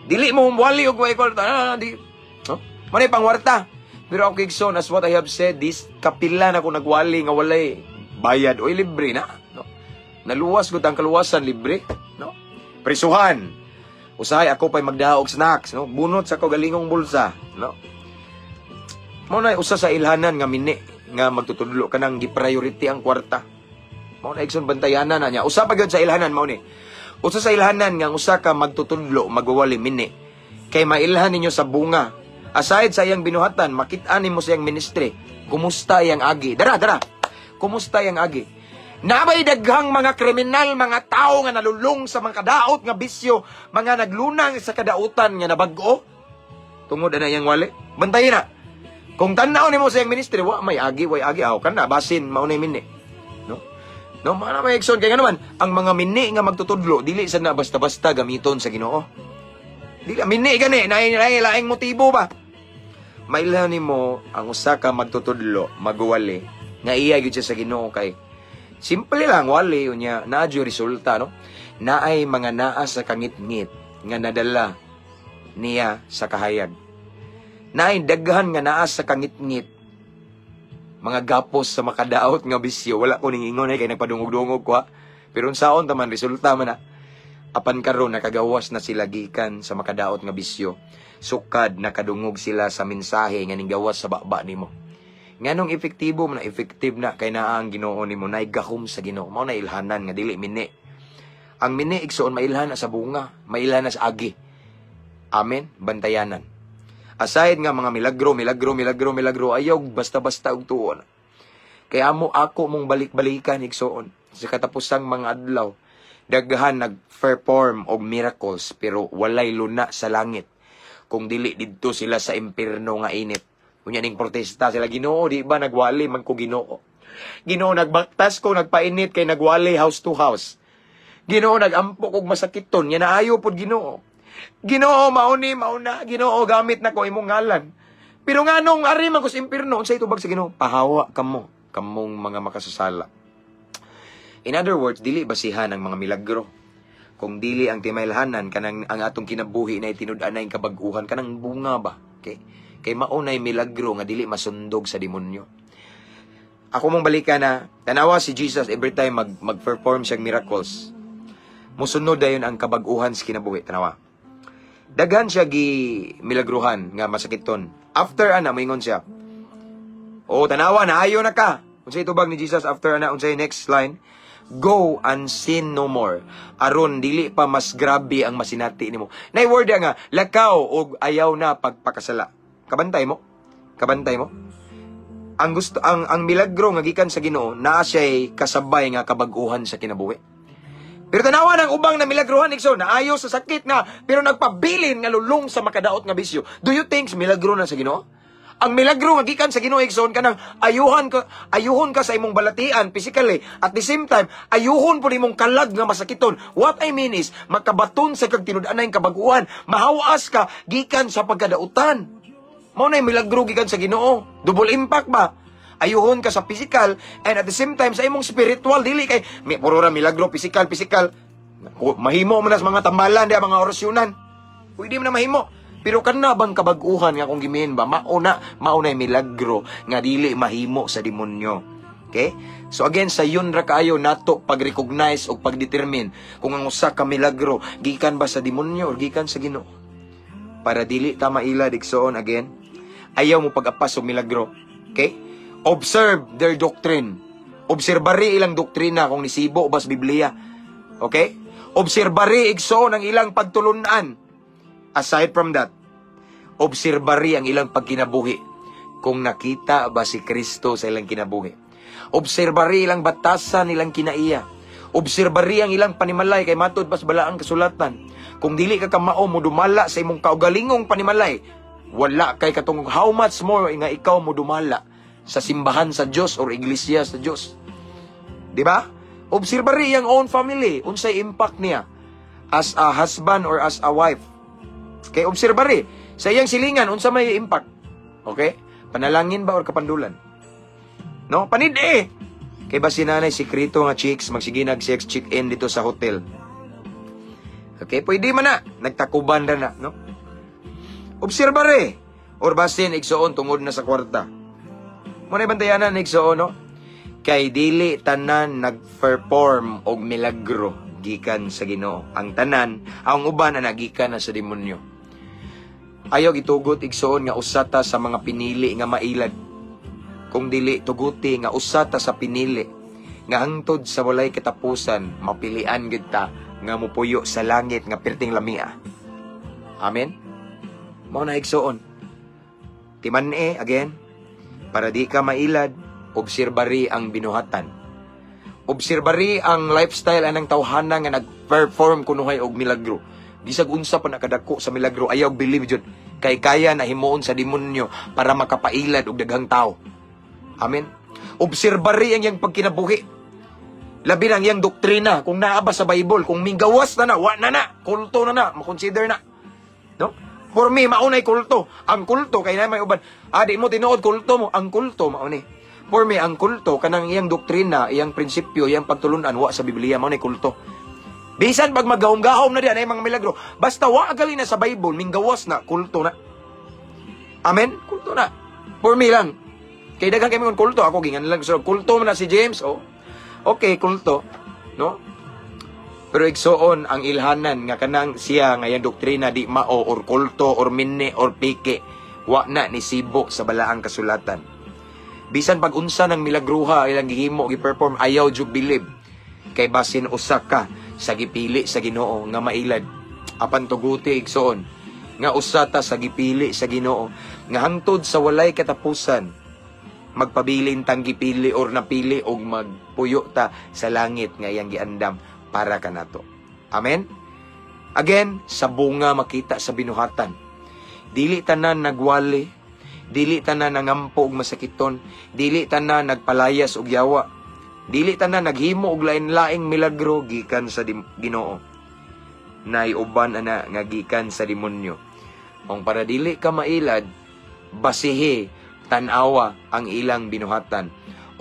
Dili mo wali og way kwarta. Ah, di. No? Manay pangwarta. Pero ako, igsoon, as what I have said, this kapila na ko nagwali nga walay bayad. Oy, libre na. No? Naluwas gud ang kaluwasan, libre. No? Prisuhan. Usahay ako pa'y magdaog snacks. No? Bunot sa ko galingong bulsa. No? Mao na usa sa ilhanan nga mini nga magtutudlo kanang gi-priority ang kwarta. Mao na, igsoon, bantayanan na niya. Usa pa gyud sa ilhanan mao ni. Usa sa ilhanan nga ang usa ka magtutudlo magwawali mini. Kay mailhan ninyo sa bunga. Aside sa iyang binuhatan, makit-an nimo sa iyang ministry. Kumusta iyang agi? Dara, dara. Kumusta iyang agi? Nabay daghang mga kriminal, mga tao nga nalulong sa mga kadaot nga bisyo, mga naglunang sa kadautan nga nabag-o. Tungod ana iyang wali. Bantayin na. Kung tan-aw nimo sa iyang ministry, wa may agi, way agi, aw kana basin mao na mini. No? No, mana may igsoon kay ngano man ang mga mini nga magtutudlo dili sa na basta-basta gamiton sa Ginoo. Dili mini gani naay naay laing motibo ba. Mailhan nimo ang usa ka magtutudlo magwali nga iya gyud siya sa Ginoo kay simple lang wali unya naa jud resulta, no? Naay mga naa sa kangitngit nga nadala niya sa kahayag. Naay daghan nga naa sa kangitngit, mga gapos sa makadaot nga bisyo. Wala ko ning ingon ay kay nagpadungog-dungog ko ha. Pero unsaon ta man, resulta man na. Apan karon nakagawas na sila gikan sa makadaot nga bisyo. Sukad nakadungog sila sa mensahe nga ninggawas sa baba nimo. Nganong epektibo man na, effective na kay naa ang Ginoo nimo, naay gahom sa Ginoo. Mao na ilhanan nga dili mini. Ang mini, igsoon, mailhan na sa bunga, mailhan na sa agi. Amen, bantayanan. Aside nga mga milagro, milagro, milagro, milagro, ayaw basta-basta og tuon. Kaya amo ako mong balik-balikan, igsoon, sa katapusang mga adlaw, daghan nag-perform og miracles pero walay luna sa langit. Kung dili didto sila sa impierno nga init. Unya ning protesta sila, "Ginoo, di ba nagwali man ko, Ginoo? Ginoo, nagbaktas ko, nagpainit kay nagwali house to house. Ginoo, nagampo kog masakiton, nya naayo pod, Ginoo. Ginoo, mauni, mauna, Ginoo, gamit na ko imong ngalan. Pero nganong ari man ko sa impierno?" Unsay tubag sa Ginoo? "Pahawa kamo, kamong mga makasasala." In other words, dili basihan ang mga milagro. Kung dili ang timailhanan kanang ang atong kinabuhi na tinud-anay kabag-uhan kanang bunga ba? Okay? Kay mao nay milagro nga dili masundog sa demonyo. Ako mong balikan na tanawa si Jesus, every time mag-perform siyang miracles. Musunod dayon ang kabag-uhan sa kinabuhi, tanawa. Daghan siya gi milagruhan nga masakiton. After ana moingon siya. "Oh, tanawa na ayo na ka." Unsay tubag ni Jesus after ana? Unsay next line? "Go and sin no more. Aron dili pa mas grabe ang masinati nimo." Nay word nga lakaw og ayaw na pagpakasala. Kabantay mo? Kabantay mo? Ang gusto ang milagro nga gikan sa Ginoo naa siya'y kasabay nga kabag-uhan sa kinabuhi. Pero tanawa ng ubang na milagruhan, igsoon, naayo sa sakit na, pero nagpabilin nga lulong sa makadaot nga bisyo. Do you think milagro na sa Ginoo? Ang milagro nga gikan sa Ginoo, igsoon, kanang ayuhan ka, ayuhon ka sa imong balatian physically, at the same time ayuhon pud imong kalag nga masakiton. What I mean is makabaton sa kag tinud-anay kabaguhan, mahawas ka gikan sa pagkadautan. Mao na milagro gikan sa Ginoo. Double impact ba? Ayuhon ka sa physical and at the same time sa imong spiritual. Dili kay may puro ra milagro physical physical. Mahimo mo na sa mga tambalan di mga orasyonan. Pwede mo na mahimo. Pero kana bang kabag-uhan nga kung gimihin ba, mauna, mauna milagro nga dili mahimo sa demonyo. Okay? So again, sa yun ra kaayo nato pag-recognize o pag-determine kung ang usa ka milagro gikan ba sa demonyo or gikan sa Ginoo. Para dili ta mailad, igsoon, again, ayaw mo pag-apas og milagro. Okay? Observe their doctrine. Obserbari ilang doktrina kung nisibo ba sa Biblia. Okay? Obserbari, igsoon, ang ilang pagtulunan. Aside from that, obserbari ang ilang pagkinabuhi. Kung nakita ba si Kristo sa ilang kinabuhi. Obserbari ilang batasan, ilang kinaiya. Obserbari ang ilang panimalay kay matod pas balaang kasulatan. Kung dili ka kamao mo dumala sa imong kaugalingong panimalay, wala kay katong, how much more nga ikaw mo dumala Sa simbahan sa Dios or iglesia sa Dios. Di ba? Obserbari iyang own family, unsay impact niya as a husband or as a wife. Kay obserbari sa iyang silingan, unsa may impact. Okay? Panalangin ba or kapandulan? No? Panid eh. Kay ba si nanay sikreto nga chicks magsige nag sex check-in dito sa hotel. Okay, pwede man na. Nagtakuban na na, no? Obserbari. Or basin igsuon tungod na sa kwarta. Mo na bantayanan, igsuon, no? Kay dili tanan nag-perform og milagro gikan sa Ginoo. Ang tanan, ang uban na nagikan na sa demonyo. Ayaw gitugot, igsuon, nga usa ta sa mga pinili nga mailad. Kung dili tuguti nga usa ta sa pinili nga hangtod sa walay katapusan mapilian gid ta nga mupuyo sa langit nga perting lamia. Amen. Mao na, igsuon. Timan-e again, para di ka mailad, obserbari ang binuhatan. Obserbari ang lifestyle anang tawhana nga nag-perform kunuhay og milagro. Bisag unsa pa nakadako sa milagro, ayaw believe jud kay kaya na himuon sa demonyo para makapailad og daghang tao. Amen. Obserbari ang iyang pagkinabuhi. Labi na ang iyang doktrina kung naa ba sa Bible, kung minggawas na na, wa na na, kulto na na, makonsider na. No? For me, maunay kulto. Ang kulto, kay na may uban. Ah, di mo tinuod, kulto mo. Ang kulto, maunay. For me, ang kulto, kanang iyang doktrina, iyang prinsipyo, iyang pagtulunan, wa sa Biblia, maunay kulto. Bisan pag magahom-gahom na diyan ay mga milagro, basta wa gali na sa Bible, minggawas na, kulto na. Amen? Kulto na. For me lang. Kay daghan kay mga kulto, ako gingan lang so kulto man na si James, oh. Okay, kulto, no? Pero igsuon, ang ilhanan nga kanang siya nga iyang doktrina di mao or kulto or minne or peke, wa na ni sibo sa balaang kasulatan. Bisan pag unsa ng milagruha ilang gihimo, gi-perform, ayaw jud believe kay basin usa ka sa gipili sa Ginoo nga mailad. Apan tuguti, igsuon, nga usa ta sa gipili sa Ginoo nga hangtod sa walay katapusan magpabilin tang gipili or napili og magpuyo ta sa langit nga iyang giandam para kanato. Amen. Again, sa bunga makita sa binuhatan. Dili tanan nagwali, dili tanan nangampo og masakiton, dili tanan nagpalayas og yawa, dili tanan naghimo og lain-laing milagro gikan sa Ginoo. Nay uban ana nga gikan sa demonyo. Kung para dili ka mailad, basihi, tan-awa ang ilang binuhatan.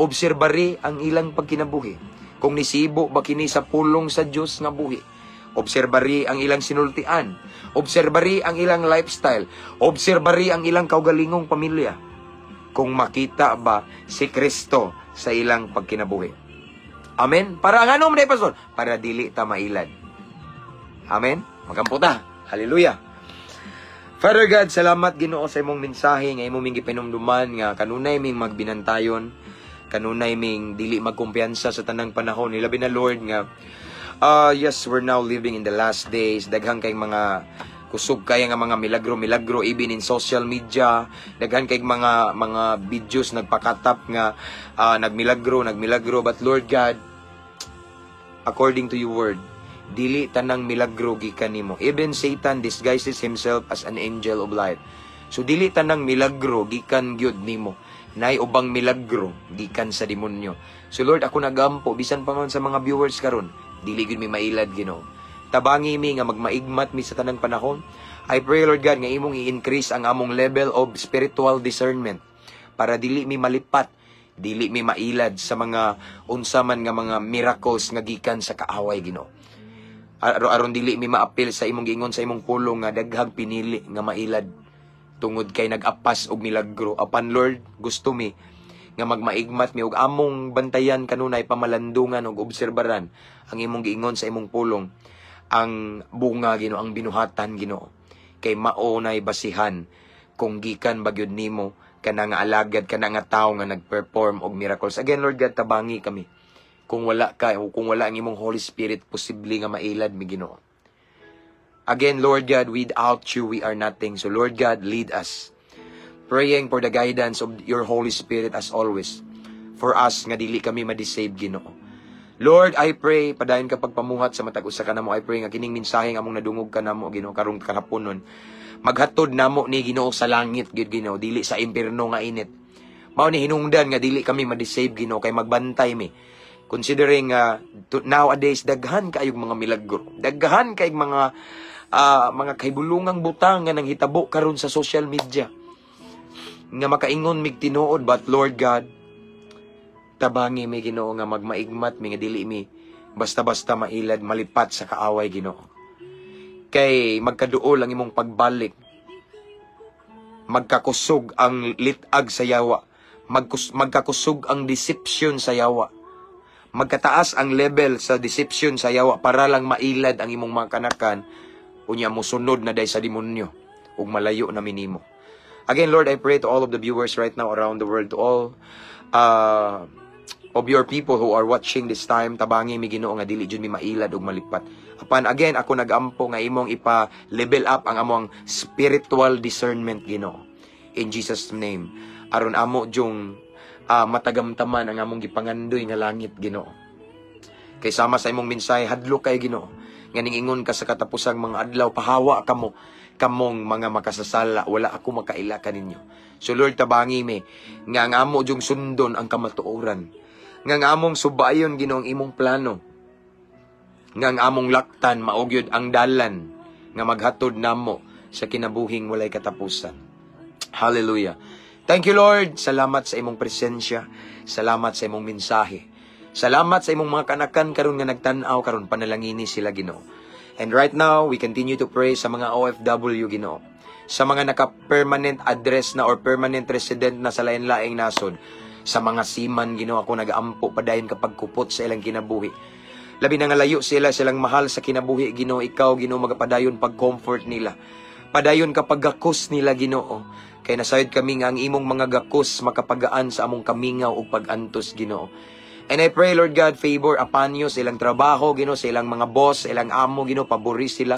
Obserbari ang ilang pagkinabuhi. Kung nisibo ba kini sa pulong sa Dios nga buhi. Obserbari ang ilang sinultian. Obserbari ang ilang lifestyle. Obserbari ang ilang kaugalingong pamilya. Kung makita ba si Kristo sa ilang pagkinabuhi. Amen? Para ang ano man, pastor? Para dili ta mailad. Amen? Magampo ta. Hallelujah. Father God, salamat, Ginoo, sa imong mensahe nga imong ming gipinumduman nga kanunay ming magbinantayon, kanunay ming dili magkumpiyansa sa tanang panahon. Ilabi na, Lord, nga yes, we're now living in the last days. Daghan kay mga kusog kaya nga mga milagro-milagro even in social media. Daghan kay mga videos nagpakatap nga nagmilagro, nagmilagro. But Lord God, according to your word, dili tanang milagro gikan nimo. Even Satan disguises himself as an angel of light. So dili tanang milagro gikan gyud nimo. Nay ubang milagro gikan sa demonyo. So Lord, ako nagampo bisan pa man sa mga viewers karon, dili gyud mi mailad, Ginoo. Tabangi mi nga magmaigmat mi sa tanang panahon. I pray, Lord God, nga imong i-increase ang among level of spiritual discernment para dili mi malipat, dili mi mailad sa mga unsa man nga mga miracles nga gikan sa kaaway, Ginoo. Aron dili mi maapil sa imong giingon sa imong pulong nga daghang pinili nga mailad tungod kay nag-apas og milagro. Apan Lord, gusto mi nga magmaigmat mi og among bantayan kanunay, pamalandungan og obserbaran ang imong giingon sa imong pulong, ang bunga, Ginoo, ang binuhatan, Ginoo, kay mao nay basihan kung gikan ba gyud nimo kana nga alagad, kana nga tawo nga nag-perform og miracles. Again, Lord God, tabangi kami. Kung wala ka o kung wala ang imong Holy Spirit, posible nga mailad mi, Ginoo. Again, Lord God, without you we are nothing. So Lord God, lead us, praying for the guidance of your Holy Spirit as always for us nga dili kami madisave, Ginoo. Lord, I pray, padayon ka pagpamuhat sa matag usa kanamo. I pray nga kining mensahe nga among nadungog kanamo, Ginoo, karong kahaponon, maghatod namo ni, Ginoo, sa langit gyud, Ginoo, dili sa impierno nga init. Mao ni hinungdan nga dili kami ma-deceive, Ginoo, kay magbantay mi. Considering nowadays daghan kaayog mga milagro. Daghan kay mga kahibulungang butang nga nanghitabo karon sa social media. Nga makaingon mig tinuod, but Lord God, tabangi mi, Ginoo, nga magmaigmat mi nga dili mi basta-basta mailad, malipat sa kaaway, Ginoo. Kay magkaduol ang imong pagbalik. Magkakusog ang litag sa yawa. Magkakusog ang deception sa yawa. Magkataas ang level sa deception sa yawa para lang mailad ang imong mga kanakan, unya mosunod na day sa demonyo ug malayo na minimo. Again, Lord, I pray to all of the viewers right now around the world, to all of your people who are watching this time, tabangi mi, Ginoo, nga dili jud mi mailad ug malipat. Apan again, ako nagampo nga imong ipa-level up ang among spiritual discernment, Ginoo. In Jesus' name. Aron amo jung matagamtaman ang among gipangandoy nga langit, Ginoo. Kay sama sa imong mensahe, hadlok kay, Ginoo. Nga ingon ka sa katapusang mga adlaw, "Pahawa kamo, kamong mga makasasala, wala ako makaila kaninyo." So Lord, tabangi mi nga ang amo jung sundon ang kamatuoran. Nga ang among subayon, Ginoo, ang imong plano. Nga ang among laktan mao gyud ang dalan nga maghatod namo sa kinabuhing walay katapusan. Hallelujah. Thank you, Lord. Salamat sa imong presensya. Salamat sa imong mensahe. Salamat sa imong mga kanakan karon nga nagtan-aw karon, panalangini sila, Ginoo. And right now, we continue to pray sa mga OFW, Ginoo. Sa mga naka-permanent address na or permanent resident na sa lain-laing nasod. Sa mga seaman, Ginoo, ako nagaampo padayon kapag kupot sa ilang kinabuhi. Labi na nga layo sila silang mahal sa kinabuhi, Ginoo, ikaw, Ginoo, magapadayon pag-comfort nila. Padayon kapag gakos nila, Ginoo. Kay nasayod kami nga ang imong mga gakos makapagaan sa among kamingaw ug pag-antos, Ginoo. And I pray, Lord God, favor upon you sa ilang trabaho, Ginoo, sa ilang mga boss, sa ilang amo, Ginoo, pabori sila.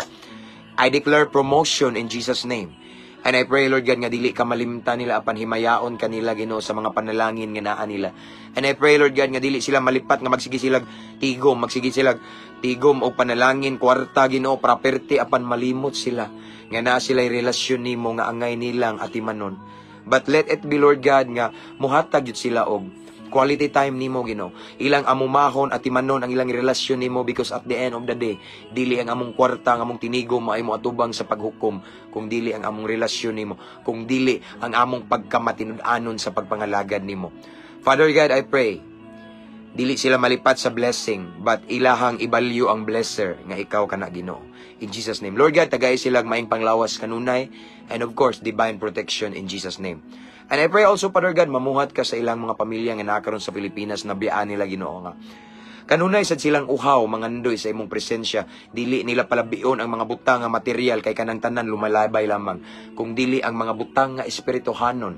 I declare promotion in Jesus' name. And I pray, Lord God, nga dili ka malimta nila apan himayaon kanila, Ginoo, sa mga panalangin nga naa nila. And I pray, Lord God, nga dili sila malipat nga magsige silag tigom, magsige silag tigom og panalangin, kwarta, Ginoo, property, apan malimot sila nga naa sila relasyon nimo nga angay nilang atimanon. But let it be, Lord God, nga muhatag jud sila og quality time nimo, Ginoo. Ilang amumahon atimanon ang ilang relasyon nimo because at the end of the day, dili ang among kwarta, ang among tinigom ay mo atubang sa paghukom, kung dili ang among relasyon nimo, kung dili ang among pagkamatinud-anon sa pagpangalagad nimo. Father God, I pray dili sila malipat sa blessing, but ilahang ibalyo ang blesser nga ikaw kana, Ginoo. In Jesus' name. Lord God, tagay sila maing panglawas kanunay and of course divine protection in Jesus' name. And I pray also, Father God, mamuhat ka sa ilang mga pamilya nga nakaron sa Pilipinas na biyaan nila, Ginoo, nga kanunay sad silang uhaw mangandoy sa imong presensya. Dili nila palabion ang mga butang nga material kay kanang tanan lumalabay lamang, kung dili ang mga butang nga espirituhanon,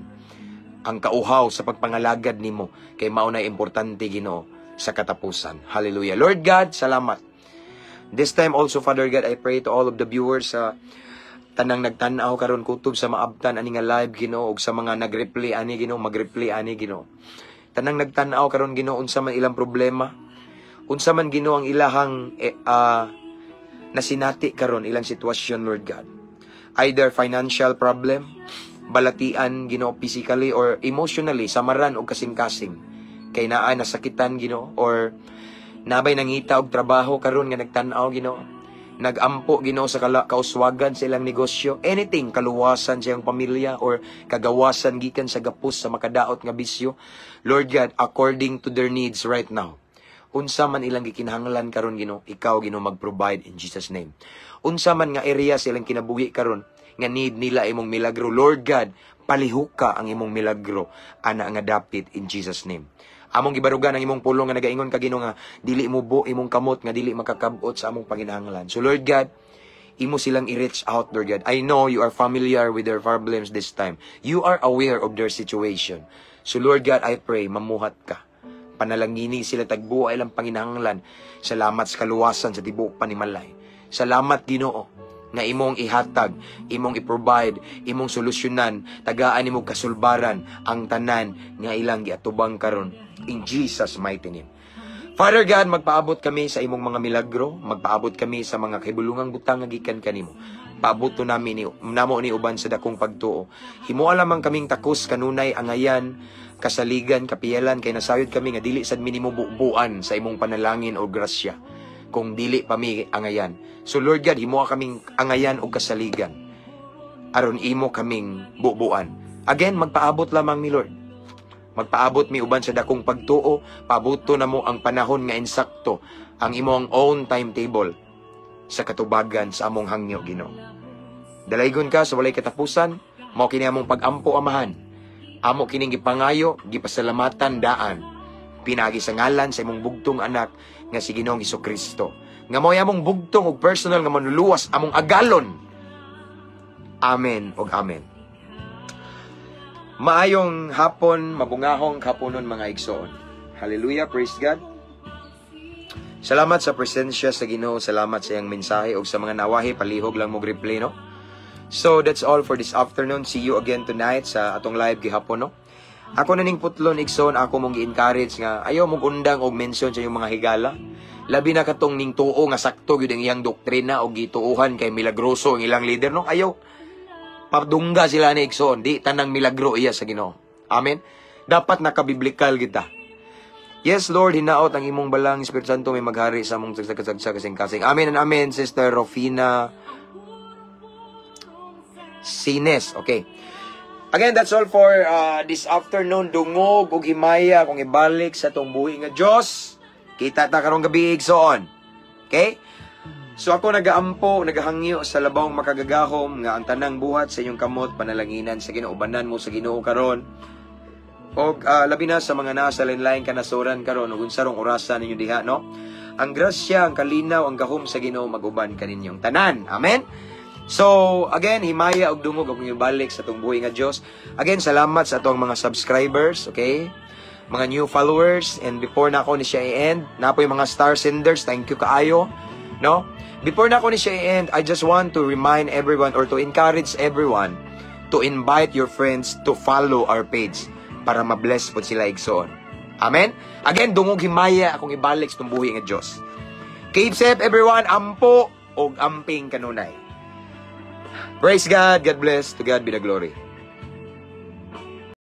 ang kauhaw sa pagpangalagad nimo, kay mao na importante, Ginoo, sa katapusan. Hallelujah. Lord God, salamat. This time also, Father God, I pray to all of the viewers sa tanang nagtan-aw karon, kutob sa maabtan ani nga live, Ginoo, ug sa mga nag-replay ani, Ginoo, mag-replay ani, Ginoo. Tanang nagtan-aw karon, Ginoo, unsa man ilang problema, unsa man, Ginoo, ang ilahang nasinati karon, ilang sitwasyon, Lord God. Either financial problem, balatian, Ginoo, physically or emotionally, samaran og kasing-kasing kay naa nasakitan, Ginoo, or nabay nangita og trabaho karon nga nagtan-aw, Ginoo, nagampo, Ginoo, sa kauswagan sa ilang negosyo, anything, kaluwasan sa iyang pamilya or kagawasan gikan sa gapos sa makadaot nga bisyo. Lord God, according to their needs right now, unsa man ilang gikinahanglan karon, Ginoo, ikaw, Ginoo, mag-provide in Jesus' name. Unsa man nga area sa ilang kinabuhi karon nga need nila imong milagro, Lord God, palihuka ang imong milagro ana nga dapit in Jesus' name. Among gibarugan ang imong pulong nga nagaingon ka, Ginoo, nga dili mubo imong kamot nga dili makakabot sa among panginahanglan. So Lord God, imo silang i-reach out, Lord God. I know you are familiar with their problems this time. You are aware of their situation. So Lord God, I pray, mamuhat ka. Panalangini sila, tagbuo ilang panginahanglan. Salamat sa kaluwasan sa tibuok panimalay. Salamat, Ginoo, nga imong ihatag, imong i-provide, imong solusyonan, tagaan nimo kasulbaran ang tanan nga ilang giatubang karon in Jesus' mighty name. Father God, magpaabot kami sa imong mga milagro, magpaabot kami sa mga kahibulungang butang nga gikan kanimo. Paabot namin ni namo ni uban sa dakong pagtuo. Himoa lamang kaming takos kanunay angayan Kasaligan, kapiyalan, kay nasayod kami nga dili sad mi nimo bubuan sa imong panalangin o grasya kung dili pa mi angayan. So Lord God, himoa kaming angayan og kasaligan aron imo kaming bubuan. Again, magpaabot lamang mi, Lord. Magpaabot mi uban sa dakong pagtuo, paaboto namo ang panahon nga insakto, ang imong own timetable sa katubagan sa among hangyo, Ginoo. Dalaygon ka sa walay katapusan, mao kini among pagampo, Amahan. Amo kining gipangayo, gipasalamatan daan. Pinagi sa ngalan sa imong bugtong anak nga si Ginoong Kristo, nga mao'y among bugtong ug personal nga manluluwas, among agalon. Amen ug amen. Maayong hapon, mabungahong haponon, mga igsoon. Hallelujah, praise God. Salamat sa presensya sa Ginoo, salamat sa iyang mensahe ug sa mga nawahi, palihog lang mo replay, no. So that's all for this afternoon. See you again tonight sa atong live gihapon, no. Ako na ning putlon, igsoon, ako mong gi-encourage nga ayaw mong undang og mention sa inyong mga higala. Labi na katong ning tuo nga sakto gyud ang iyang doktrina og gituohan kay milagroso ang ilang leader, no. Ayaw padungga sila ni, igsoon, di tanang milagro iya sa Ginoo. Amen. Dapat nakabiblikal kita. Yes, Lord, hinaot ang imong balang Espiritu Santo may maghari sa among sagsag kasing-kasing. Amen and amen, Sister Rofina Sines. Okay. Again, that's all for this afternoon. Dungog ug himaya kung ibalik sa atong buhi nga Dios. Kita ta karong gabi, igsoon. Okay? So ako nagaampo, nagahangyo sa labawng makagagahom nga ang tanang buhat sa inyong kamot panalanginan sa Ginoo, ubanan mo sa Ginoo karon. Og labi na sa mga nasa lain-laing kanasuran karon ug unsa rong orasa ninyo diha, no? Ang grasya, ang kalinaw, ang gahom sa Ginoo maguban kaninyong tanan. Amen. So, again, himaya og dungog og ibalik sa atong buhi nga Dios. Again, salamat sa atong mga subscribers, okay? Mga new followers, and before na ako ni siya i-end, naa poy mga star senders, thank you kaayo, no? Before na ako ni siya i-end, I just want to remind everyone or to encourage everyone to invite your friends to follow our page para ma-bless po sila, igsoon. Amen? Again, dungog, himaya akong ibalik sa buhi nga Dios. Keep safe, everyone, ampo og amping kanunay. Praise God, God bless, to God be the glory.